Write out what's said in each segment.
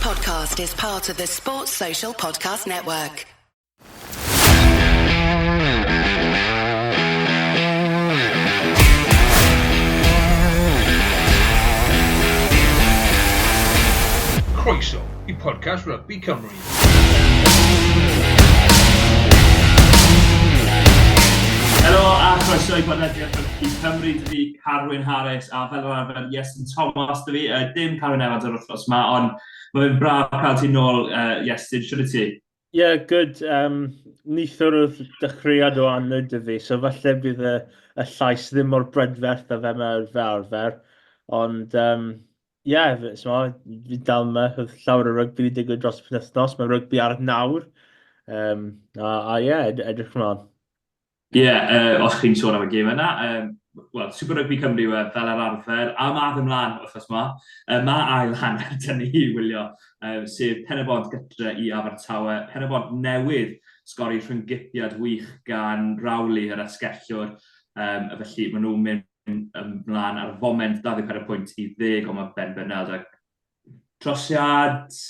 podcast is part of the Sports Social Podcast Network. Croeso i podcast Rugby Cymru. Helo a chroeso i bodlediad Rygbi Cymru, dy fi Carwyn Harris a fel yr arfer Iestyn Thomas dy fi. Uh, dim Carwyn Evans yr wythnos yma, ond mae fe'n braf cael ti nôl, uh, Iestyn, siwr i ti? Ie, yeah, good. Um, neithiwr oedd dechreuad o anwyd dy fi, so falle bydd y, y llais ddim mor brydferth a fe mae fe arfer. Ond, um, ie, yeah, so, fi dal yma, oedd llawer o rygbi wedi digwydd dros y penwythnos, mae rygbi ar nawr. Um, a, a ie, yeah, edrych ymlaen. Ie, yeah, uh, os chi'n sôn am y gêm yna, um, wel, Super Rugby Cymru yw e, fel yr arfer, a mae ddim mlaen wythnos yma. Uh, mae ail hanner dyn ni i wylio, um, sef Pen-y-bont gytre i Abertawe. Pen-y-bont newydd sgori rhynggipiad wych gan Rowley, yr asgellwr, um, felly maen nhw'n mynd ymlaen ar y foment 24 pwynt i 10, ond mae Ben Bernard a trosiad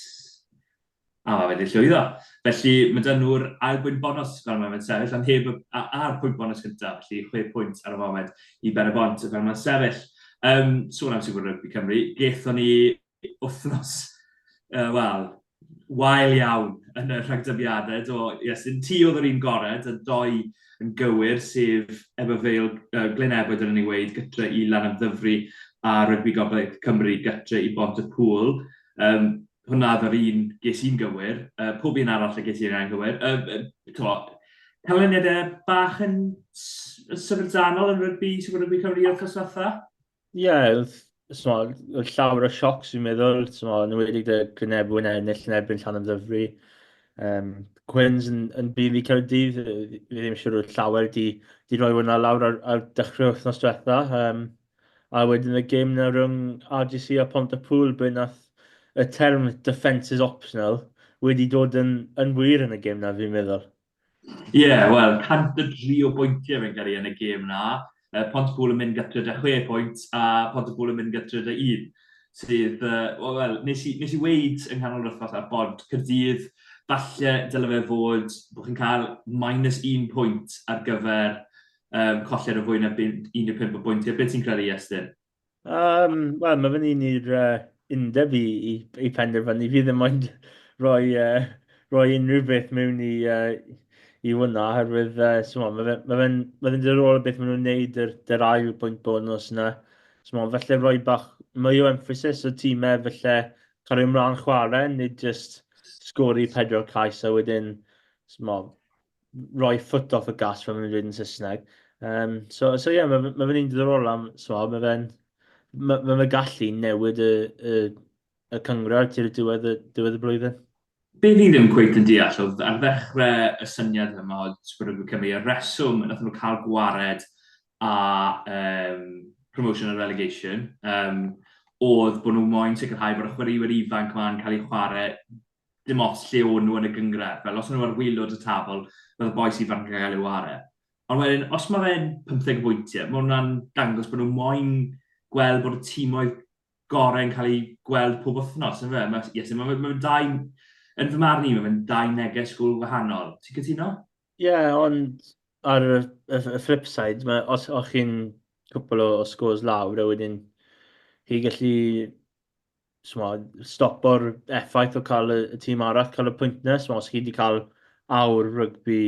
A mae wedi llwyddo. Felly mae dyn nhw'r ail bwynt bonus fel mae'n sefyll, ond heb a'r pwynt bonus cyntaf, felly 6 pwynt ar y foment i Ben y Bont fel mae'n sefyll. Um, sôn am Super Rugby Cymru, gaethon ni wythnos, uh, wel, wael iawn yn y rhagdybiadau. Do, yes, yn ti oedd yr un gorau, y doi yn gywir, sef Eber Vale, uh, Glyn Ebwyd yn ei weid, gytre i Lanymddyfri a Rygbi Gogledd Cymru gytre i Bont y Pŵl. Um, hwnna oedd yr un ges i'n gywir, uh, pob un arall y ges i'n anghywir. Uh, uh, canlyniadau bach yn syfrdanol yn rygbi, Super Rugby Cymru o'r wythnos diwetha? Ie, yeah, oedd llawer o siocs fi'n meddwl, yn enwedig dy Glynebwy yn ennill yn erbyn Llanymddyfri. Um, Quins yn, yn bydd i Caerdydd, fi ddim siŵr oedd llawer di, di roi hwnna lawr ar, ar dechrau wythnos diwetha. Um, A wedyn y gêm 'na rhwng RGC a Pontypool ble nath y term defence is optional wedi dod yn, yn wir yn y gêm 'na fi'n meddwl. Ie, yeah, wel, 103 o bwyntiau fe'n cael ei yn y gêm 'na. Uh, Pontypool yn mynd gytre da 6 pwynt a Pontypool yn mynd gytre da 1. Sydd, uh, wel, nes i, nes i weid yng nghanol yr wythnos ar bod Caerdydd, falle dyle fe fod bod chi'n cael minus 1 pwynt ar gyfer um, colled o fwy na 15 o bwyntiau. Beth ti'n credu, Iestyn? Um, Wel, mae fe'n un i'r uh, undeb i, i, i penderfynu. Fi ddim ond rhoi, uh, rhoi unrhyw beth mewn i, uh, i hwnna, oherwydd uh, so, mae fe'n ma fe ma fe diddorol beth maen nhw'n neud yr, yr ail bwynt bonus yna. So, ma, falle rhoi bach mwy o emphasis o tîmau, falle cario ymlaen chwarae, nid just sgori pedwar cais a wedyn so, ma, roi foot off y gas fel maen nhw'n dweud yn Saesneg. Um, so, so yeah, mae ma fe'n un diddorol am, so, mae fe'n ma, ma fe gallu newid y, y, y cynghrair tu'r diwedd y, diwedd y blwyddyn. Be fi ddim cweit yn deall oedd ar ddechrau y syniad yma o Super Rugby Cymru, y reswm nath nhw cael gwared a um, promotion a relegation, um, oedd bod nhw moyn sicrhau bod y chwaraewyr ifanc ma'n cael eu chwarae dim ots lle o'n nhw yn y gynghrair. Fel os o'n nhw ar waelod y tabl, bydd y bois ifanc yn cael eu ware. Ond wedyn, os mae fe'n 15 o bwyntiau, mae hwnna'n dangos bod nhw moyn gweld bod y tîmoedd gorau yn cael eu gweld pob wythnos, yn fe? Mae, yes, mae, mae, mae dau, yn fy marn i, mae fe'n dau neges gwbl wahanol. Ti'n cytuno? Ie, yeah, ond ar y, y, y flip side, mae, os o'ch chi'n cwpl o, o scores lawr, a wedyn chi gallu s'mod, stopo'r effaith o cael y, y tîm arall cael y pwynt 'na. S'mod, os chi wedi cael awr rygbi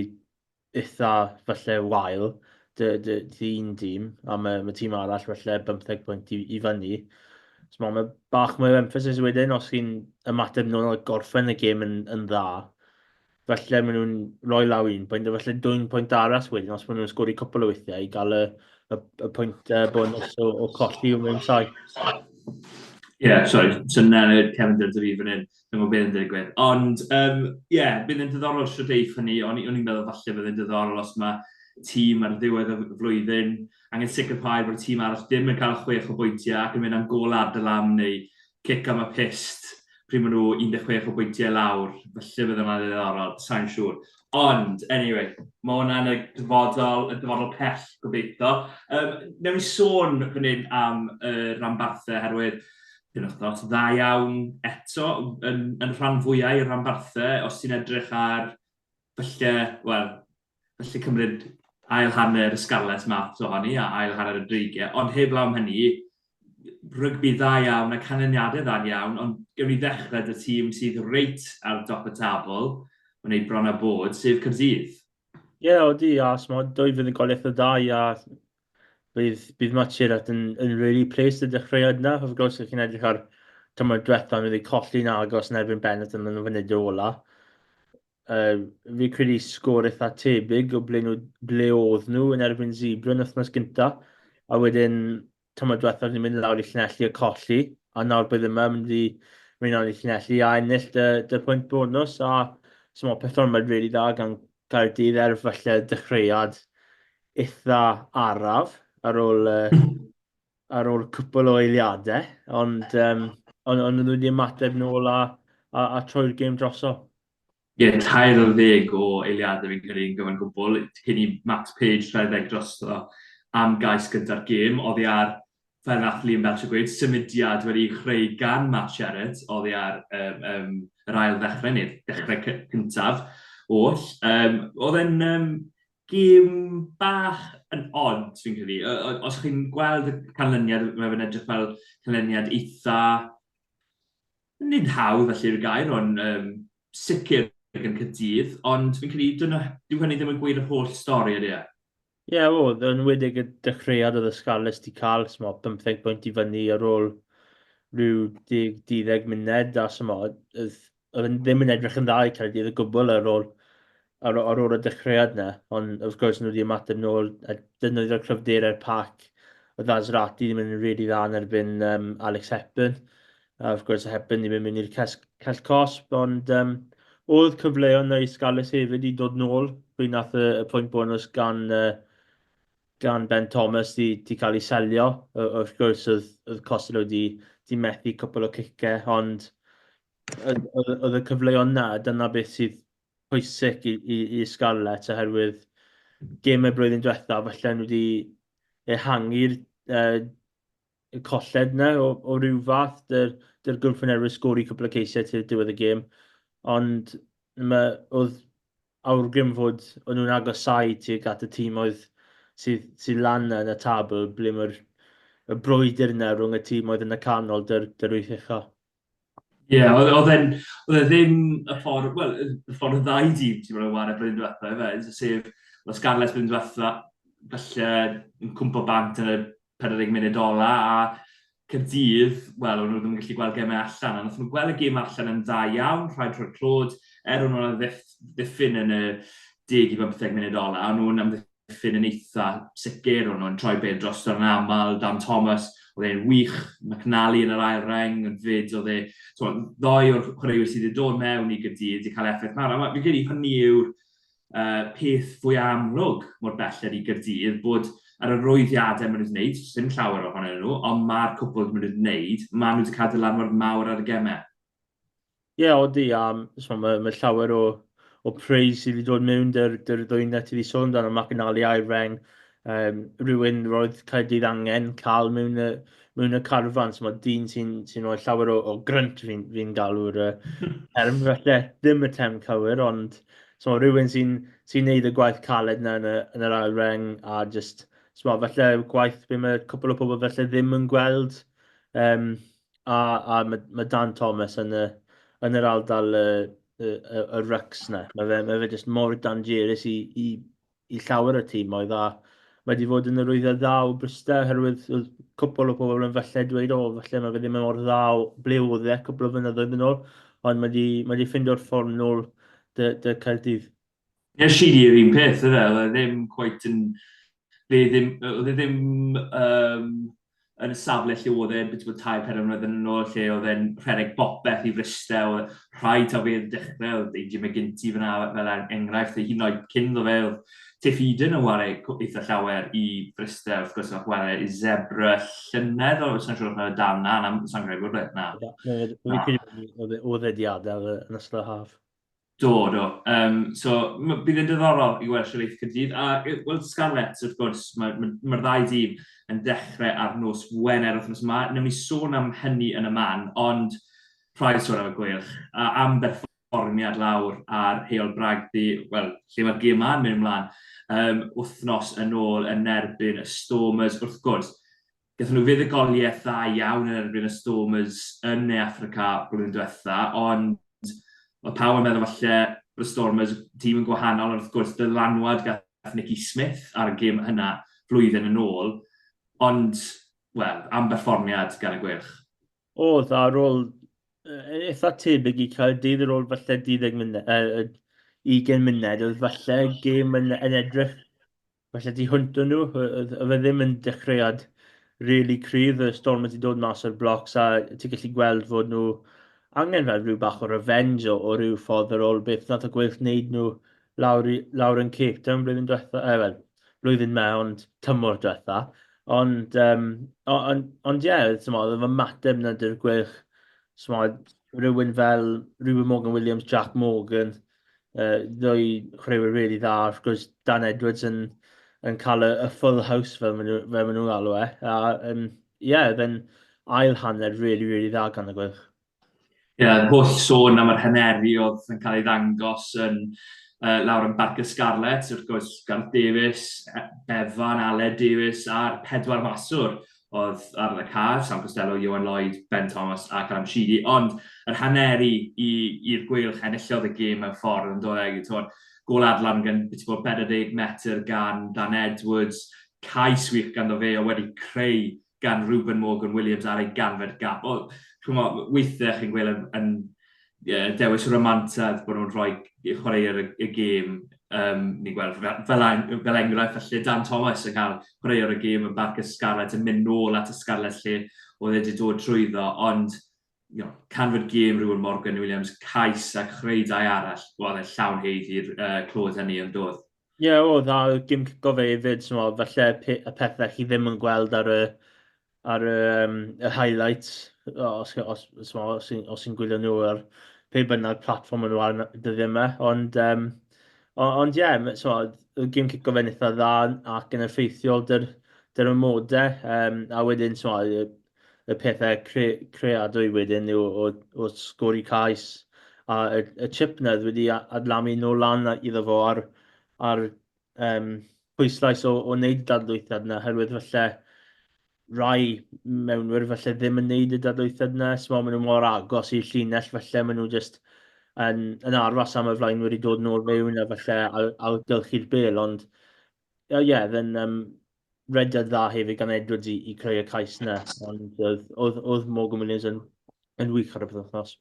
eitha falle wael dy, dy, dy un dîm, a mae, mae tîm arall falle 15 pwynt i, i fyny. S'mod, mae bach mwy o emphasis wedyn os chi'n ymateb nôl a gorffen y gêm yn, yn dda. Falle maen nhw'n rhoi lawr un pwynt, a falle dwy'n pwynt arall wedyn, os maen nhw'n sgori cwpl o weithiau i gael y, y, y pwynt uh, bonus o, o colli o mewn saith. Ie, yeah, sorry, syniad y cefndir dy fi fan hyn, dwi'n gwybod beth yn digwydd. Ond, ie, um, yeah, bydd yn diddorol sut eiff hynny, o'n i'n meddwl falle bydd yn diddorol os mae tîm ar ddiwedd y flwyddyn angen sicrhau bod y tîm arall ddim yn cael chwech o bwyntiau ac yn mynd am gôl adalam neu cic am y pyst pryd maen nhw 16 o bwyntiau lawr. Falle bydd hwnna'n ddiddorol, sa'n siŵr. Ond, anyway, mae hwnna yn y dyfodol, y dyfodol pell, gobeithio. Um, newn ni sôn fan hyn am y rhanbarthau, herwydd Penwythnos dda iawn eto yn, yn rhan fwyau i'r rhanbarthau, os ti'n edrych ar falle, wel, falle cymryd ail hanner y Scarlets mas ohoni a ail hanner y Dreigiau, ond heb law am hynny, rygbi dda iawn a canlyniadau dda iawn, ond gewn ni ddechrau dy tîm sydd reit ar dop y tabl, yn ei bron a bod, sef Caerdydd. Ie, yeah, odi, a smod, dwy fuddugoliaeth o dda, a bydd, bydd Matt Sherratt yn, yn really pleased y dechreuad yna. Wrth gwrs, chi'n edrych ar tymor diwetha, nhw wedi colli'n agos yn erbyn Bennett yn y funud ola. Uh, fi credu sgôr eitha tebyg o ble, nhw, ble oedd nhw yn erbyn Zebra yn wythnos gynta. A wedyn tymor diwethaf ni'n mynd lawr i Llanelli a colli, a nawr bydd yma mynd i mynd lawr i Llanelli a ennill dy, dy pwynt bonus, a so mae perfformiad really dda gan Caerdydd er falle dechreuad eitha araf ar ôl, uh, ar ôl cwpl o eiliadau, ond, um, ond, ond nhw wedi ymateb nôl a, a, a troi'r gêm droso. Ie, tair ar ddeg o eiliadau fi'n credu yn gyfan gwbl, cyn i Max Page rhedeg drosto am gais gyda'r gêm, oddi ar, fel nath Liam Belcher gweud, symudiad wedi chreu gan Matt Sherratt oddi ar um, um, yr ail ddechrau, neu'r dechrau cyntaf oll. Um, oedd e'n um, gêm bach yn odd, fi'n credu. Os chi'n gweld y canlyniad, mae fe'n edrych fel canlyniad eitha nid hawdd felly yw'r gair, ond um, sicr gan Caerdydd, ond fi'n credu dyna, dyw hynny ddim yn gweud yr holl stori ydy e? Ie, yeah, oedd, yn wedig y dechreuad oedd y Scarlets di cael, smo, 15 pwynt i fyny ar ôl rhyw 10-12 munud, a smo, oedd, oedd ddim yn edrych yn dda i Caerdydd o gwbl ar ôl, ar, ar ôl y dechreuad 'na, ond wrth gwrs nhw wedi ymateb nôl a defnyddio'r cryfderau'r pac. Oedd Azrati ddim yn rili dda yn erbyn um, Alex Hepburn. A wrth gwrs Hepburn ddim yn mynd i'r cell cosb, ond um, oedd cyfleoedd na i Scarlets hefyd i dod nôl. Pryd nath y, y pwynt bonus gan, uh, gan Ben Thomas di, di cael ei selio. Wrth gwrs oedd, oedd Costello di, di methu cwpl o cicau, ond oedd, oedd y cyfleoedd na, dyna beth sydd pwysig i, i, i Scarlets oherwydd gemau blwyddyn diwetha, falle nhw wedi ehangu'r uh, y colled yna o, o ryw fath. Dy'r, dy'r gwrthwynebydd sgori cwpl o ceisiau tu'r diwedd y gêm. Ond mae, oedd awrgrym fod o'n nhw'n agosau tuag at y tîm oedd sydd, sydd lan yn y tabl ble mae'r y brwydr yna rhwng y tîm oedd yn y canol dy'r, dy'r wyth ucha. Ie, yeah, oedd e'n, oedd e ddim y ffordd, wel, y ffordd y ddau dîm ti'n bod yn wario blwyddyn diwetha, efe, sef, oedd Scarlets blwyddyn diwetha, falle yn cwmpo bant yn y 40 munud ola, a Caerdydd, wel, o'n nhw ddim yn gallu gweld gemau allan, a nath nhw gweld y gêm allan yn dda iawn, rhaid rhoi'r clod, er o'n nhw'n ddiffyn yn y 10 i 15 munud ola, o'n nhw'n amddiffyn amddiffyn yn eitha sicr, o'n nhw'n troi bêl drosto yn aml, Dan Thomas, oedd e'n wych, McNally yn yr ail reng yn fyd, oedd e, so, ddoi o'r chwaraewyr sydd wedi dod mewn i Gaerdydd wedi cael effaith mawr, a fi'n credu hynny yw'r uh, peth fwy amlwg mor belled i Gaerdydd, bod ar y rwyddiadau maen nhw wedi gwneud, dim llawer ohonyn nhw, ond mae'r cwpl maen nhw wedi gwneud, maen nhw wedi cael dylanwad mawr ar y gemau. Ie, odi, a so, mae, mae llawer o, o praise sydd wedi dod mewn dy'r, dy'r ddwy na ti wedi sôn amdano, McAnally a'i reng, um, rhywun roedd Caerdydd angen cael mewn y, mewn y carfan, so mae dyn sy'n sy rhoi llawer o, o grynt fi'n fi galw'r uh, term, felly ddim y term cywir, ond so mae rhywun sy'n sy neud y gwaith caled na yn, y, yn yr ail reng, a just, so mae falle gwaith be mae cwpl o pobl falle ddim yn gweld, um, A, a mae, mae Dan Thomas yn y, yn yr ardal y, y, y, y rucks na. Mae fe, mae fe jyst mor dangerous i, i, i llawer o tîmoedd a mae wedi fod yn yr arwyddiad dda o Bryste oherwydd oedd cwpl o bobl yn falle dweud o falle mae fe ddim yn mor dda o ble oedd e cwpl o flynyddoedd yn ôl ond mae wedi, mae wedi ffeindio'r ffordd nôl dy, dy Caerdydd. Ie, Sheedy yr un peth, yfe? Oedd e ddim quite yn... Fe ddim, oedd e ddim um, yn y safle lle oedd e, beth bod tair pedair mlynedd yn ôl, lle oedd e'n rhedeg bopeth i Fryste, oedd rhaid taw fe dechrau, oedd AJ McGinty fyna fel er enghraifft, hyd yn oed cyn ddo fe, oedd Tiff Eden yn ware eitha llawer i Fryste, wrth gwrs, oedd chwarae i Zebra llynedd, oedd sa'n siŵr os mae dal na, na, sa'n credu bod e, na. Oedd e di adael yn ystod y haf. Do, do. So, bydd yn diddorol i weld Siarad Caerdydd. A, wel, Scarlets, wrth gwrs, mae'r ma, ma, ma ddau dîm yn dechrau ar nos Wener wythnos yma. Newn ni sôn am hynny yn y man, ond rhaid sôn am y Gweilch. A am berfformiad lawr ar Heol Bragdy, wel, lle mae'r gêm ma'n mynd ymlaen, wythnos yn ôl yn erbyn y Stormers, wrth gwrs. Gathon nhw fuddugoliaeth dda iawn yn erbyn y Stormers yn Ne Affrica blwyddyn diwetha, ond oedd pawb yn meddwl falle bod y Stormers tîm yn gwahanol, ond wrth gwrs dylanwad gath Nicky Smith ar y gêm hynna flwyddyn yn ôl, ond, wel, am berfformiad gan y Gweilch. Oedd, ar ôl eitha tebyg i Caerdydd ar ôl falle 20 munud, 20 munud, oedd falle gêm yn, yn edrych Falle tu hwnt o nhw, oedd e ddim yn dechreuad really cryf, y Stormers wedi dod mas o'r blocs a ti'n gallu gweld fod nhw angen fel rhyw bach o revenge o, o ryw ffordd ar ôl beth nath y Gweilch wneud nhw lawr, i, lawr yn Cape Town blwyddyn diwetha, eh, wel, blwyddyn me, ond tymor diwetha. Ond, um, ond, ond ie, yeah, oedd y ymateb na dy'r Gweilch, rhywun fel Reuben Morgan Williams, Jack Morgan, ddwy chwaraewyr really dda. Wrth gwrs, Dan Edwards yn, yn cael y, y full house fel maen nhw'n nhw, nhw galw e. A, um, yeah, then ail hanner really, really dda gan y Gweilch. Ie, yeah, holl sôn am yr haneri oedd yn cael ei ddangos yn lawr yn Barc y Scarlets, wrth gwrs Gareth Davies, e, Bevan, Aled Davies a'r pedwar maswr oedd ar y car, Sam Costello, Ioan Lloyd, Ben Thomas a Callum Sheedy, ond yr haneri i'r Gweilch enillodd y gêm mewn ffordd yn dod e, twod, gol adlan gan beth bod 40 metr gan Dan Edwards, cais wych ganddo fe o wedi creu gan Reuben Morgan Williams ar ei ganfed gap. O, ch'mo', weithiau chi'n gweld yn, yn yeah, dewis rhamantedd bod nhw'n rhoi chwaraewyr y, y gêm. Um, ni'n gweld fel, fel, fel enghraifft, felly Dan Thomas yn cael chwaraewr y gêm yn Barc y Scarlets yn mynd nôl at y Scarlets lle oedd e wedi dod trwyddo, ond you know, canfod gêm rhywun Morgan Williams, cais a chreu dau arall, wel, e llawn haeddu'r clod hynny yn dod. Ie, yeah, oedd, a gym cico fe hefyd, so, falle y pethau chi ddim yn gweld ar y ar y, um, y highlights, os, os, os, os, os ti'n gwylio nhw ar pe bynnag platfform maen nhw ar dyddiau yma. Ond, um, ond ie, yeah, so, y gym cico fe'n eitha dda ac yn effeithiol dy'r, dy'r ymodau. Um, a wedyn, so, y, y pethau cre, creadwy wedyn yw o, o sgori cais a y, y chip na wedi adlamu nôl lan iddo fo ar, ar um, pwyslais o, o wneud y dadlwythiad yna, herwydd falle rai mewnwyr falle ddim yn wneud y dadlwythiad yna, so maen nhw mor agos i'r llinell, falle maen nhw just yn, yn aros am y flaenwyr i dod nôl mewn a falle ailgylchu'r bel, ond ie, yeah, then um, rediad dda hefyd gan Edwards i, i creu y cais yna, ond oedd, oedd, oedd Morgan Williams yn, yn wych ar y penwythnos.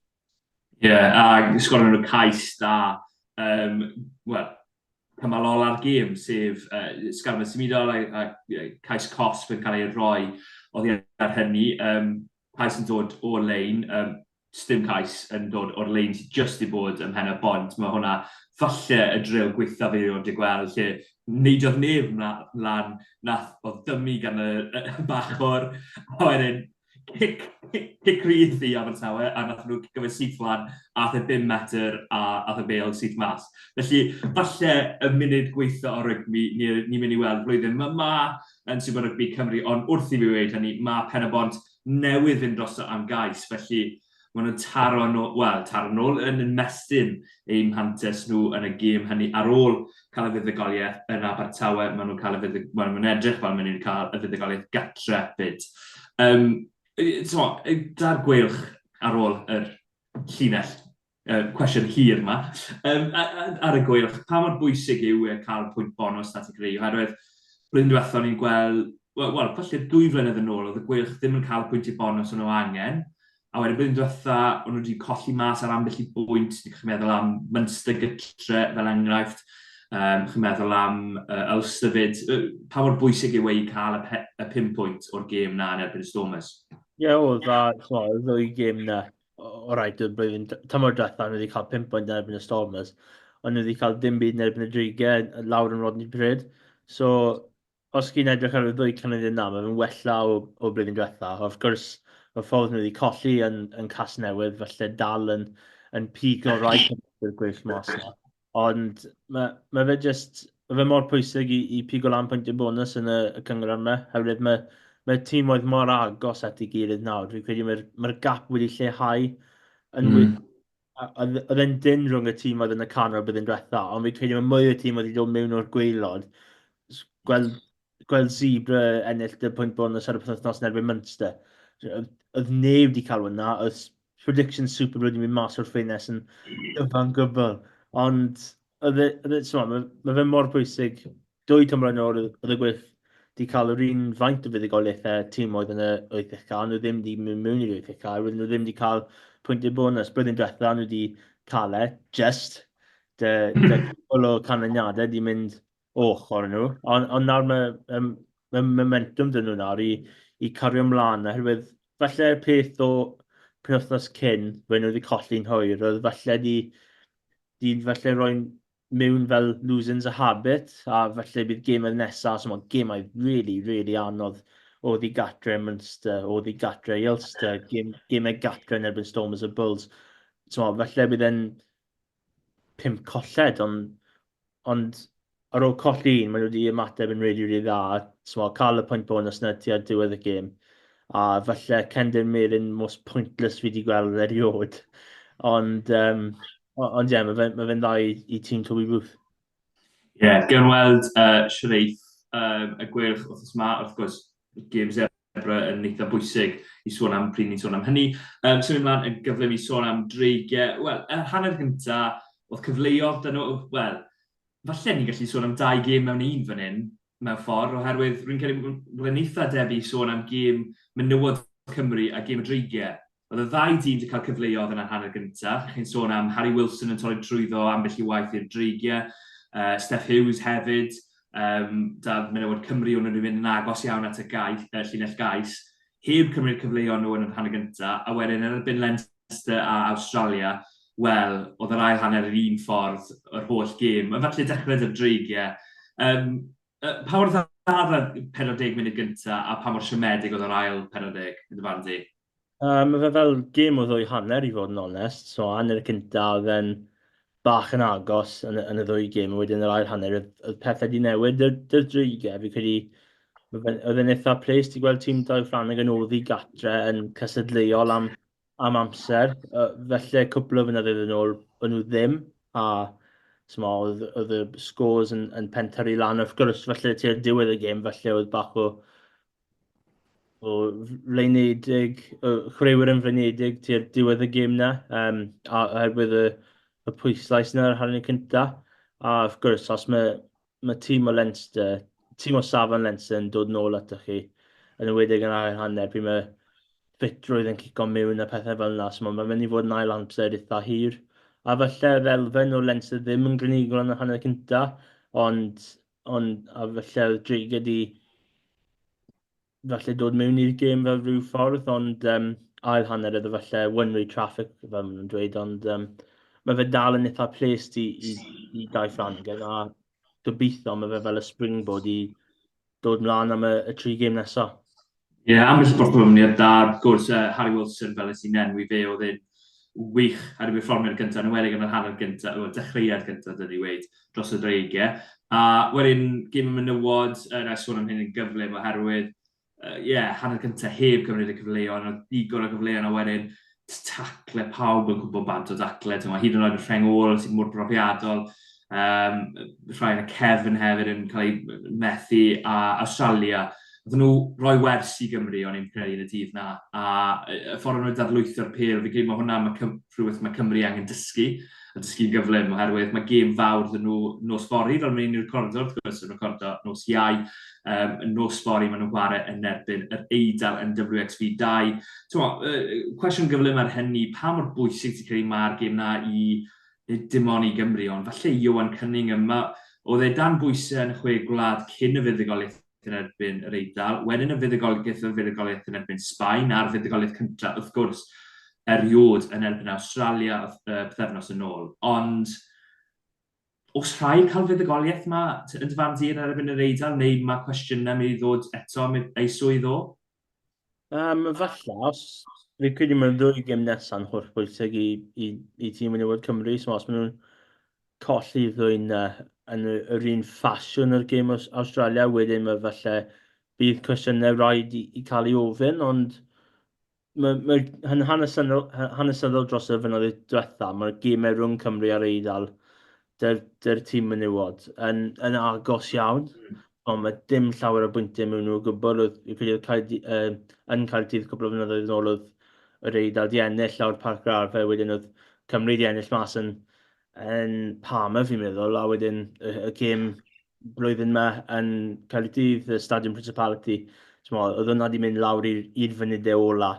Ie, yeah, a sgorio nhw cais da, um, wel, cymal ola'r gêm, sef sgarmes symudol a, a, a cais cosb yn cael ei roi oddi ar hynny. Um, cais yn dod o'r lein, um, dim cais yn dod o'r lein sydd just i bod ym mhen y bont. Mae hwnna falle y drill gweitha fi wedi gweld lle neidiodd neb mlaen, nath oedd dymu gan y, y bachwr, a wedyn cic, cic, cic rydd i Abertawe, a nath nhw cicio fe syth lan, a ath e 5 metr, a ath y bêl syth mas. Felly, falle y munud gweitha o rygbi ni'n ni mynd i weld flwyddyn yma ma yn Super Rygbi Cymru, ond wrth i fi weud hynny, mae Pen-y-bont newydd fynd drosto am gais, felly maen nhw'n taro nôl, wel, taro nôl yn ymestyn eu mantes nhw yn y gêm hynny ar ôl cael y fuddugoliaeth yn Abertawe. Maen nhw'n cael y fuddug... Wel, maen edrych fel maen nhw'n cael y fuddugoliaeth gatre fyd. Um, so, da'r Gweilch ar ôl yr llinell cwestiwn hir yma, um, ar y Gweilch, pa mor bwysig yw e cael pwynt bonus na ti'n creu? Oherwydd, blwyddyn diwethaf ni'n gweld, wel, well, falle dwy flynedd yn ôl, oedd y Gweilch ddim yn cael pwyntiau bonus o'n nhw angen, a wedyn blwyddyn diwetha, o'n nhw wedi colli mas ar ambell i bwynt, chi'n meddwl am Munster gytre fel enghraifft, um, chi'n meddwl am Ulster fyd, pa mor bwysig yw e i cael y, pe, y 5 pwynt o'r gêm na yn erbyn y Stormers? Ie, yeah, oedd, a y ddwy gêm na, o rhaid, y blwyddyn, tymor diwetha, nhw wedi cael 5 pwynt yn erbyn y Stormers, ond nhw wedi cael dim byd yn erbyn y Dreigiau lawr yn Rodney Parade. So, os chi'n edrych ar y ddwy canlyniad yna, mae fe'n wella o, o blwyddyn diwetha. Of course, y ffordd nhw wedi colli yn, yn Casnewydd, falle dal yn, yn pigo rai cefnogwyr Gweilch mas 'na. Ond mae, mae fe just, mae fe mor pwysig i, i pigo lan pwyntiau bonus yn y, y cyngor yma, herwydd mae, mae tîmoedd mor agos at ei gilydd nawr. Fi'n credu mae'r mae gap wedi lleihau yn mm. Oedd e'n dyn rhwng y tîmoedd yn y canol byddai'n diwetha, ond fi'n credu mae mwy o tîmoedd wedi dod mewn o'r gwaelod. Gweld, gweld Zebre ennill dy pwynt bonus ar y penwythnos yn erbyn Munster. Oedd neb wedi cael hwnna, oedd prediction Super Bowl wedi mynd mas o'r ffenest yn gyfan gwbl. Ond oedd e, oedd e, mae, mae fe mor bwysig. Dwy tymor yn ôl, oedd y Gweilch wedi cael yr un faint o fuddugoliaethau tîmoedd yn y 8 ucha, nhw ddim wedi mynd mewn i'r 8 ucha, roedden nhw ddim wedi cael pwyntiau bonus. Blwyddyn diwetha, nhw wedi cael e, just, dy, dy cwpl o canlyniadau wedi mynd o ochr nhw. Ond on nawr mae, um, mae momentum dyn nhw nawr i, i cario ymlaen, oherwydd falle'r peth o penwythnos cyn, fe nhw wedi colli'n hwyr, oedd falle di, di falle rhoi'n mewn fel losing's a habit, a falle bydd gemau nesaf, so mae gemau really, really anodd o ddi gatre Munster, o ddi gatre Ulster, gem, gemau gatre yn erbyn Stormers a Bulls. So, falle bydd e'n pump colled, ond, ond ar ôl colli un, maen nhw wedi ymateb yn really, really dda. So, cael y pwynt bonus na tua diwedd y gêm. A falle Cendyn Melyn most pointless fi wedi gweld erioed. Ond, um, ond ie, yeah, mae fe'n ma fe dda i, i tîm Toby Booth. Ie, yeah, gan weld Sireith um, y Gweilch wrth yma, wrth gwrs, gêm Zebra yn eitha bwysig i sôn am pryd ni'n sôn am hynny. Um, symud ymlaen yn gyflym i sôn am dreigiau. Wel, yr hanner gynta, oedd cyfleoedd dyn nhw, wel, falle ni'n gallu sôn am dau gêm mewn un fan hyn, mewn ffordd, oherwydd rwy'n credu bod e'n eitha debyg i sôn am gêm menywod Cymru a gêm y Dreigiau. Oedd y ddau dîm wedi cael cyfleoedd yn yr hanner gyntaf. Chi'n sôn am Harry Wilson yn torri trwyddo ambell i waith i'r Dreigiau, Steff Hughes hefyd, um, da menywod Cymru o'n nhw'n mynd yn agos iawn at y gais, llinell gais, heb cymryd cyfleoedd nhw yn yr hanner gyntaf, a wedyn yn erbyn Leinster a Awstralia, wel, oedd yr ail hanner yr un ffordd yr holl gêm. Yn falle dechrau dy'r Dreigiau. Um, pa mor dda oedd y 40 munud gyntaf a pa mor siomedig oedd yr ail 40 yn dy farn di? Mae fe fel gêm o ddwy hanner i fod yn onest. So hanner y cynta oedd e'n bach yn agos yn, yn y ddwy gêm, a wedyn yr ail hanner oedd, oedd pethau wedi newid. Dy'r, dy'r dreigiau, fi credu, oedd e'n eitha ples ti gweld tîm Dai Ffrangeg yn oddi gatre yn cystadleuol am, am amser. Felly cwpl o flynyddoedd yn ôl, o'n nhw ddim, a sma, oedd, oedd y scores yn, yn pentyrru lan. Wrth gwrs, felly tua'r diwedd y gêm, felly oedd bach o o flaenedig, o chwaraewyr yn flaenedig tua'r diwedd y gêm 'na, um, a oherwydd y, y pwyslais yna ar hanner cynta. A wrth gwrs, os mae, mae tîm o Leinster, tîm o safon Leinster yn dod nôl atoch chi, yn enwedig yn ail hanner, pryd mae ffitrwydd yn cico mewn a pethau fel yna, so mae'n mynd i fod yn ail amser eitha hir. A falle yr elfen o Leinster ddim yn glinigol yn y hanner cynta, ond, ond a falle oedd Dreigiau di falle dod mewn i'r gêm fel rhyw ffordd, ond um, ail hanner iddo falle one-way traffic, fel maen nhw'n dweud, ond um, mae fe dal yn eitha ples i, i, i Dai Flanagan, a gobeithio mae fe fel y springboard i dod mlaen am y, y tri gêm nesaf. Ie, yeah, ambell i berfformiad da, wrth gwrs, uh, Harry Wilson, fel nes i'n enwi fe, oedd e'n wych ar ei berfformiad gyntaf, yn enwedig yn yr hanner gyntaf, wel, dechreuad gyntaf, dyn ni weid, dros y dreigiau. A wedyn, gêm y menywod, uh, na i sôn am hyn yn gyflym, oherwydd, ie, uh, yeah, hanner gyntaf heb gymryd y cyfleon, oedd digon o gyfleon, a wedyn tacle, pawb yn gwybod bant o dacle, ti'n hyd yn oed y rheng ôl sy'n mor brofiadol, um, rhai yn y cefn hefyd yn cael ei methu, a Australia, Nathon nhw roi wers i Gymru, o'n i'n credu, yn y dydd 'na, a y ffordd o'n nhw'n dadlwytho'r pêl, fi'n credu mae hwnna, mae Cym- rhywbeth mae Cymru angen dysgu, a dysgu'n gyflym, oherwydd mae gêm fawr 'da nhw nos fory, fel mae'n ni'n recordo, wrth gwrs, yn recordo nos Iau, um, nos fory maen nhw'n chwarae yn erbyn yr Eidal yn WXV 2. T'mo, uh, cwestiwn gyflym ar hynny, pa mor bwysig ti'n credu mae'r gêm 'na i, nid dim ond i Gymru, ond falle i Ioan Cunningham, ma, oedd e dan bwysau yn y chwe gwlad cyn y fuddugoliaeth yn erbyn yr Eidal, wedyn y fuddugoliaeth y fuddugoliaeth yn erbyn Sbaen, a'r fuddugoliaeth cyntaf, wrth gwrs, eriod yn erbyn Awstralia uh, pythefnos yn ôl. Ond, os rhaid cael fuddugoliaeth ma yn dy farn di yn erbyn yr Eidal, neu mae cwestiynau mynd i ddod eto am ei swydd o? Um, falle, os fi'n credu mae'r ddwy gêm nesaf yn holl bwysig i, i, i tîm menywod Cymru, so os maen nhw'n colli ddwy na yn yr un ffasiwn o'r gêm Australia, wedyn mae falle bydd cwestiynau rhaid i, i cael ei ofyn, ond mae, mae yn hanesyddol, hanesyddol dros y flynyddoedd diwetha, mae'r gemau rhwng Cymru a'r Eidal dy'r, dy'r tîm menywod yn, yn agos iawn. Ond mae dim llawer o bwyntiau mewn nhw o gwbl. Oedd, fi'n credu oedd Caerdy, uh, yn Caerdydd cwpl o flynyddoedd yn ôl oedd yr Eidal di ennill lawr Parc yr Arfer, wedyn oedd Cymru di ennill mas yn, yn Parma fi'n meddwl, a wedyn y, y gêm blwyddyn yma yn Caerdydd, y Stadiwm Principality, oedd hwnna wedi mynd lawr i'r funudau ola.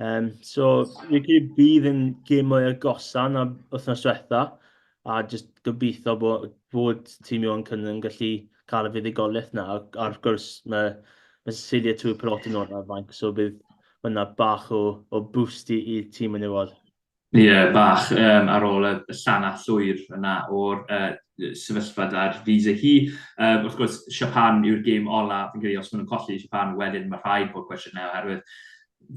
Um, so, fi'n credu bydd yn gêm mwy agosa na wythnos diwetha, a jyst gobeithio bod, bod tîm Ioan Cynnon yn gallu cael y fuddugoliaeth na. A, a wrth gwrs, mae, mae Cecilia Tuipulotu yn ôl ar fainc, so bydd hwnna bach o, o boost i'r tîm menywod. Ie, yeah, bach um, ar ôl y llana llwyr yna o'r uh, sefyllfa da'r visa hi. Um, wrth gwrs, Japan yw'r gêm ola, fi'n credu os maen nhw'n colli Japan, wedyn mae rhaid bod cwestiynau oherwydd,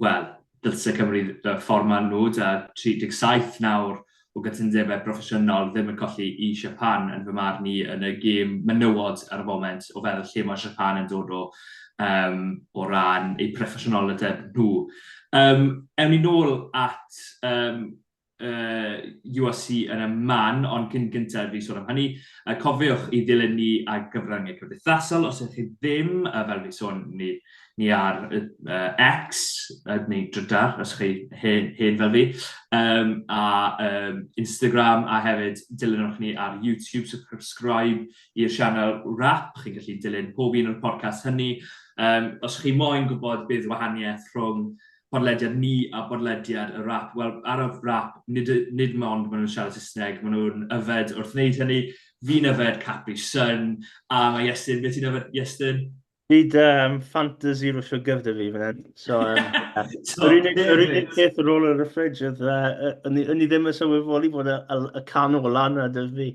wel, dylse Cymru y ffordd maen nhw, da 37 nawr o gytundebau proffesiynol ddim yn colli i Japan yn fy marn i yn y gêm menywod ar y foment o feddwl lle mae Japan yn dod o um, o ran eu proffesiynoldeb nhw. Um, ewn ni nôl at um, uh, URC yn y man, ond cyn gyntaf fi sôn am hynny, uh, cofiwch i ddilyn ni ar gyfryngau cymdeithasol, os ydych chi ddim, uh, fel fi sôn, ni, ni ar uh, X, uh, neu Drydar, os chi hen, hen fel fi, um, a um, Instagram, a hefyd dilynwch ni ar YouTube, subscribe i'r sianel Wrap, chi'n gallu dilyn pob un o'r podcast hynny. Um, os chi moyn gwybod beth wahaniaeth rhwng podlediad ni a podlediad y rap, wel, ar y rap, nid, nid mond maen nhw'n siarad Saesneg, maen nhw'n yfed wrth wneud hynny. Fi'n yfed Capri Sun, a mae Iestyn, beth ti'n yfed, Iestyn? Fi dy um, Fanta Zero Sugar dy fi fan hyn. So, um, yeah. so, yr unig, yr unig peth ar ôl yn y fridge oedd, uh, o'n i ddim yn sylweddoli bod y, y, y can ola yna dy fi.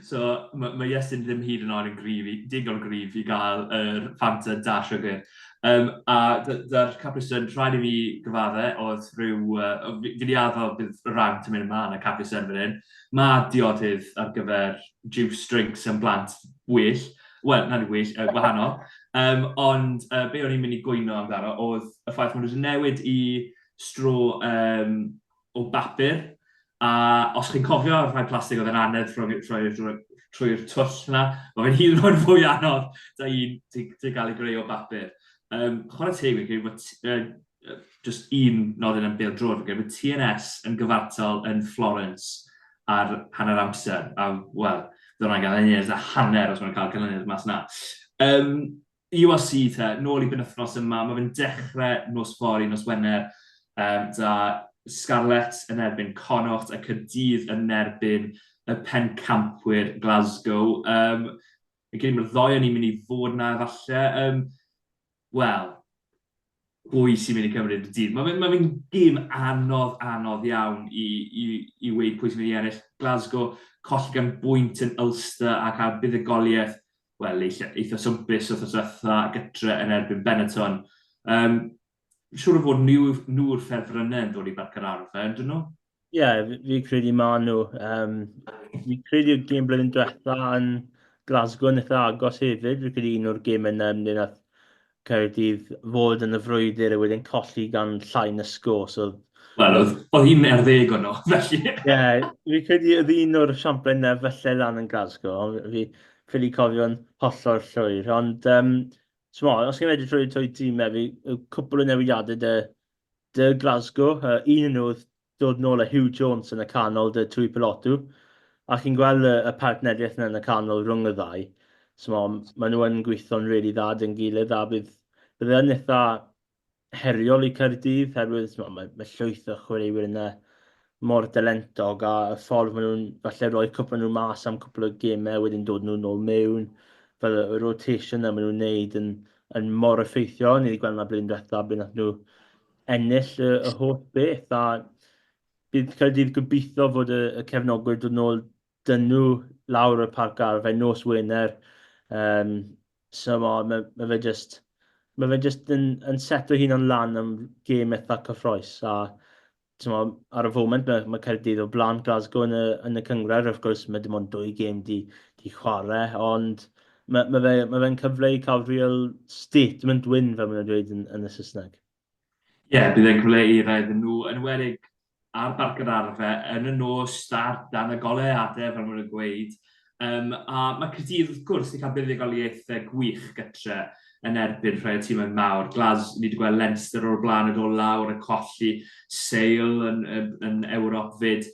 so, mae ma Iestyn ddim hyd yn oed yn gryf, i, digon gryf i gael yr Fanta da sugar. Um, a da'r Capri Sun, rhaid i fi gyfadde, oedd rhyw... Uh, fi wedi addo bydd rant yn mynd yma yn y Capri Sun fan hyn. Mae diodydd ar gyfer juice drinks yn blant well. Wel, na ni well, uh, gwahanol. Um, ond uh, be o'n i'n mynd i gwyno amdano oedd y ffaith maen nhw wedi newid i stro um, o bapur. A os chi'n cofio rhai plastig oedd yn anedd trwy'r trwy, trwy, trwy twll yna, mae fe'n hyd yn oed fwy anodd da un ti gael ei greu o bapur. Um, chwarae teg, fi'n credu bod uh, just un nodyn am bêl droed, fi'n credu bod TNS yn gyfartal yn Florence ar hanner amser. A, wel, bydd hwnna'n ganlyniad a hanner os maen nhw'n cael canlyniad mas na. Um, URC te, nôl i benwythnos yma, mae fe'n dechrau nos fory, nos Wener, um, da Scarlets yn erbyn Connacht a Caerdydd yn erbyn y pencampwyr Glasgow. Um, fi'n credu mae'r ddoi o'n i'n mynd i fod na falle. Um, Wel, pwy sy'n mynd i cymryd y dydd? Mae fe'n ma fe gêm anodd, anodd iawn i, i, i weud pwy sy'n mynd i ennill. Glasgow, colli gan bwynt yn Ulster a cael buddugoliaeth, wel, eitha, eitha swmpus wrth diwetha gytre yn erbyn Benetton. Um, siŵr o fod nhw, nhw'r ffefrynnau yn dod i Barc yr Arfer, yn dyn nhw? Ie, yeah, fi credu ma nhw. Um, fi credu y gêm blwyddyn diwetha yn Glasgow yn eitha agos hefyd. Fi credu un o'r gêm yna ym nath Caerdydd fod yn y frwydr a wedyn colli gan llai na sgôr. So... Wel, oedd, oedd hi'n er ddeg o'n nhw, felly. Ie, yeah, fi credu oedd un o'r siamplau yna felly lan yn Glasgow, ond fi ffili cofio'n hollol llwyr. Ond, um, so, os chi'n edrych trwy, trwy tîmau fi, cwpl o newidiadau dy dy Glasgow, uh, un yn nhw oedd dod nôl â Hugh Jones yn y canol dy Tui Pilotu, a chi'n gweld y, y partneriaeth yna yn y canol rhwng y ddau. So ma, ma nhw yn gweithio'n really dda dy'n gilydd, a bydd, bydd yn eitha heriol i Caerdydd, herwydd ma, mae, mae llwyth o chwaraewyr yna mor dalentog, a y ffordd maen nhw'n falle rhoi cwpl nhw mas am cwpl o gemau, wedyn dod nhw nôl mewn, fel y, y rotation yna maen nhw'n neud yn, yn mor effeithiol. Ni wedi gweld yna blwyddyn diwetha, blwyddyn nath nhw ennill y, y holl beth, a bydd Caerdydd gobeithio fod y, y cefnogwyr dod nôl dyn nhw lawr y parc arfer nos Wener. Um, so mae ma, ma fe just... mae fe jyst yn, yn seto hunan lan am gêm eitha cyffroes a mo, ar y foment mae, mae Caerdydd o blaen Glasgow yn y, yn y cynghrair, wrth gwrs mae dim ond dwy gêm di, di chwarae, ond mae, mae fe'n mae fe cyfle i cael real statement win fel maen nhw'n dweud yn, yn y Saesneg. Ie, yeah, bydd e'n cyfle i rai iddyn nhw, yn enwedig ar Barc yr Arfe, yn y nos, dar, dan y goleuadau, fel maen nhw'n gweud. Um, a mae Caerdydd, wrth gwrs, wedi cael buddugoliaethau gwych gytre yn erbyn rhai o tîmau mawr. Glas, ni wedi gweld Leinster o'r blaen yn dod lawr yn colli Sale yn, yn, yn Ewrop fyd.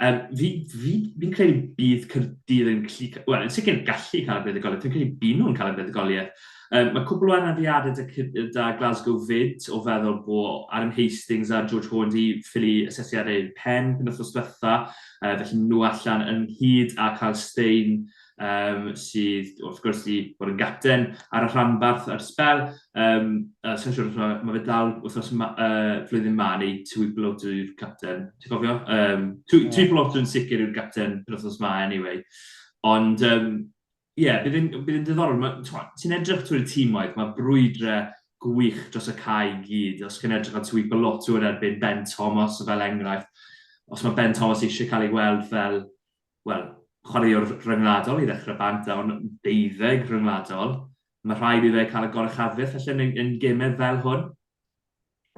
Um, fi, fi, fi'n credu bydd Caerdydd yn gallu, wel, yn sicr gallu cael y buddugoliaeth, fi'n credu bydd nhw'n cael y buddugoliaeth. Um, mae cwpl o anafiadau da, da Glasgow fyd, o feddwl bod Adam Hastings a George Horne di ffili asesiadau pen penwythnos diwetha, felly nhw allan ynghyd â Kyle Steyn, um, sydd wrth gwrs di bod yn gapten ar y rhanbarth ar sbel. Um, Sa'n siŵr os mae, ma fe dal wythnos ma, flwyddyn ma neu Tui Pelotu yw'r capten. Ti'n cofio? Um, Tui, yeah. Tui Pelotu yn sicr yw'r capten penwythnos ma anyway. Ond, um, ie, yeah, bydd yn, bydd yn diddorol. Ti'n edrych trwy'r tîmoedd, mae brwydre gwych dros y cae i gyd. Os chi'n edrych ar Tui Pelotu yn erbyn Ben Thomas fel enghraifft, os mae Ben Thomas eisiau cael ei weld fel wel, chwaraewr rhyngwladol i ddechrau bant a ond deuddeg rhyngwladol, mae rhaid i fe cael y goruchafiaeth felly yn, yn gemau fel hwn.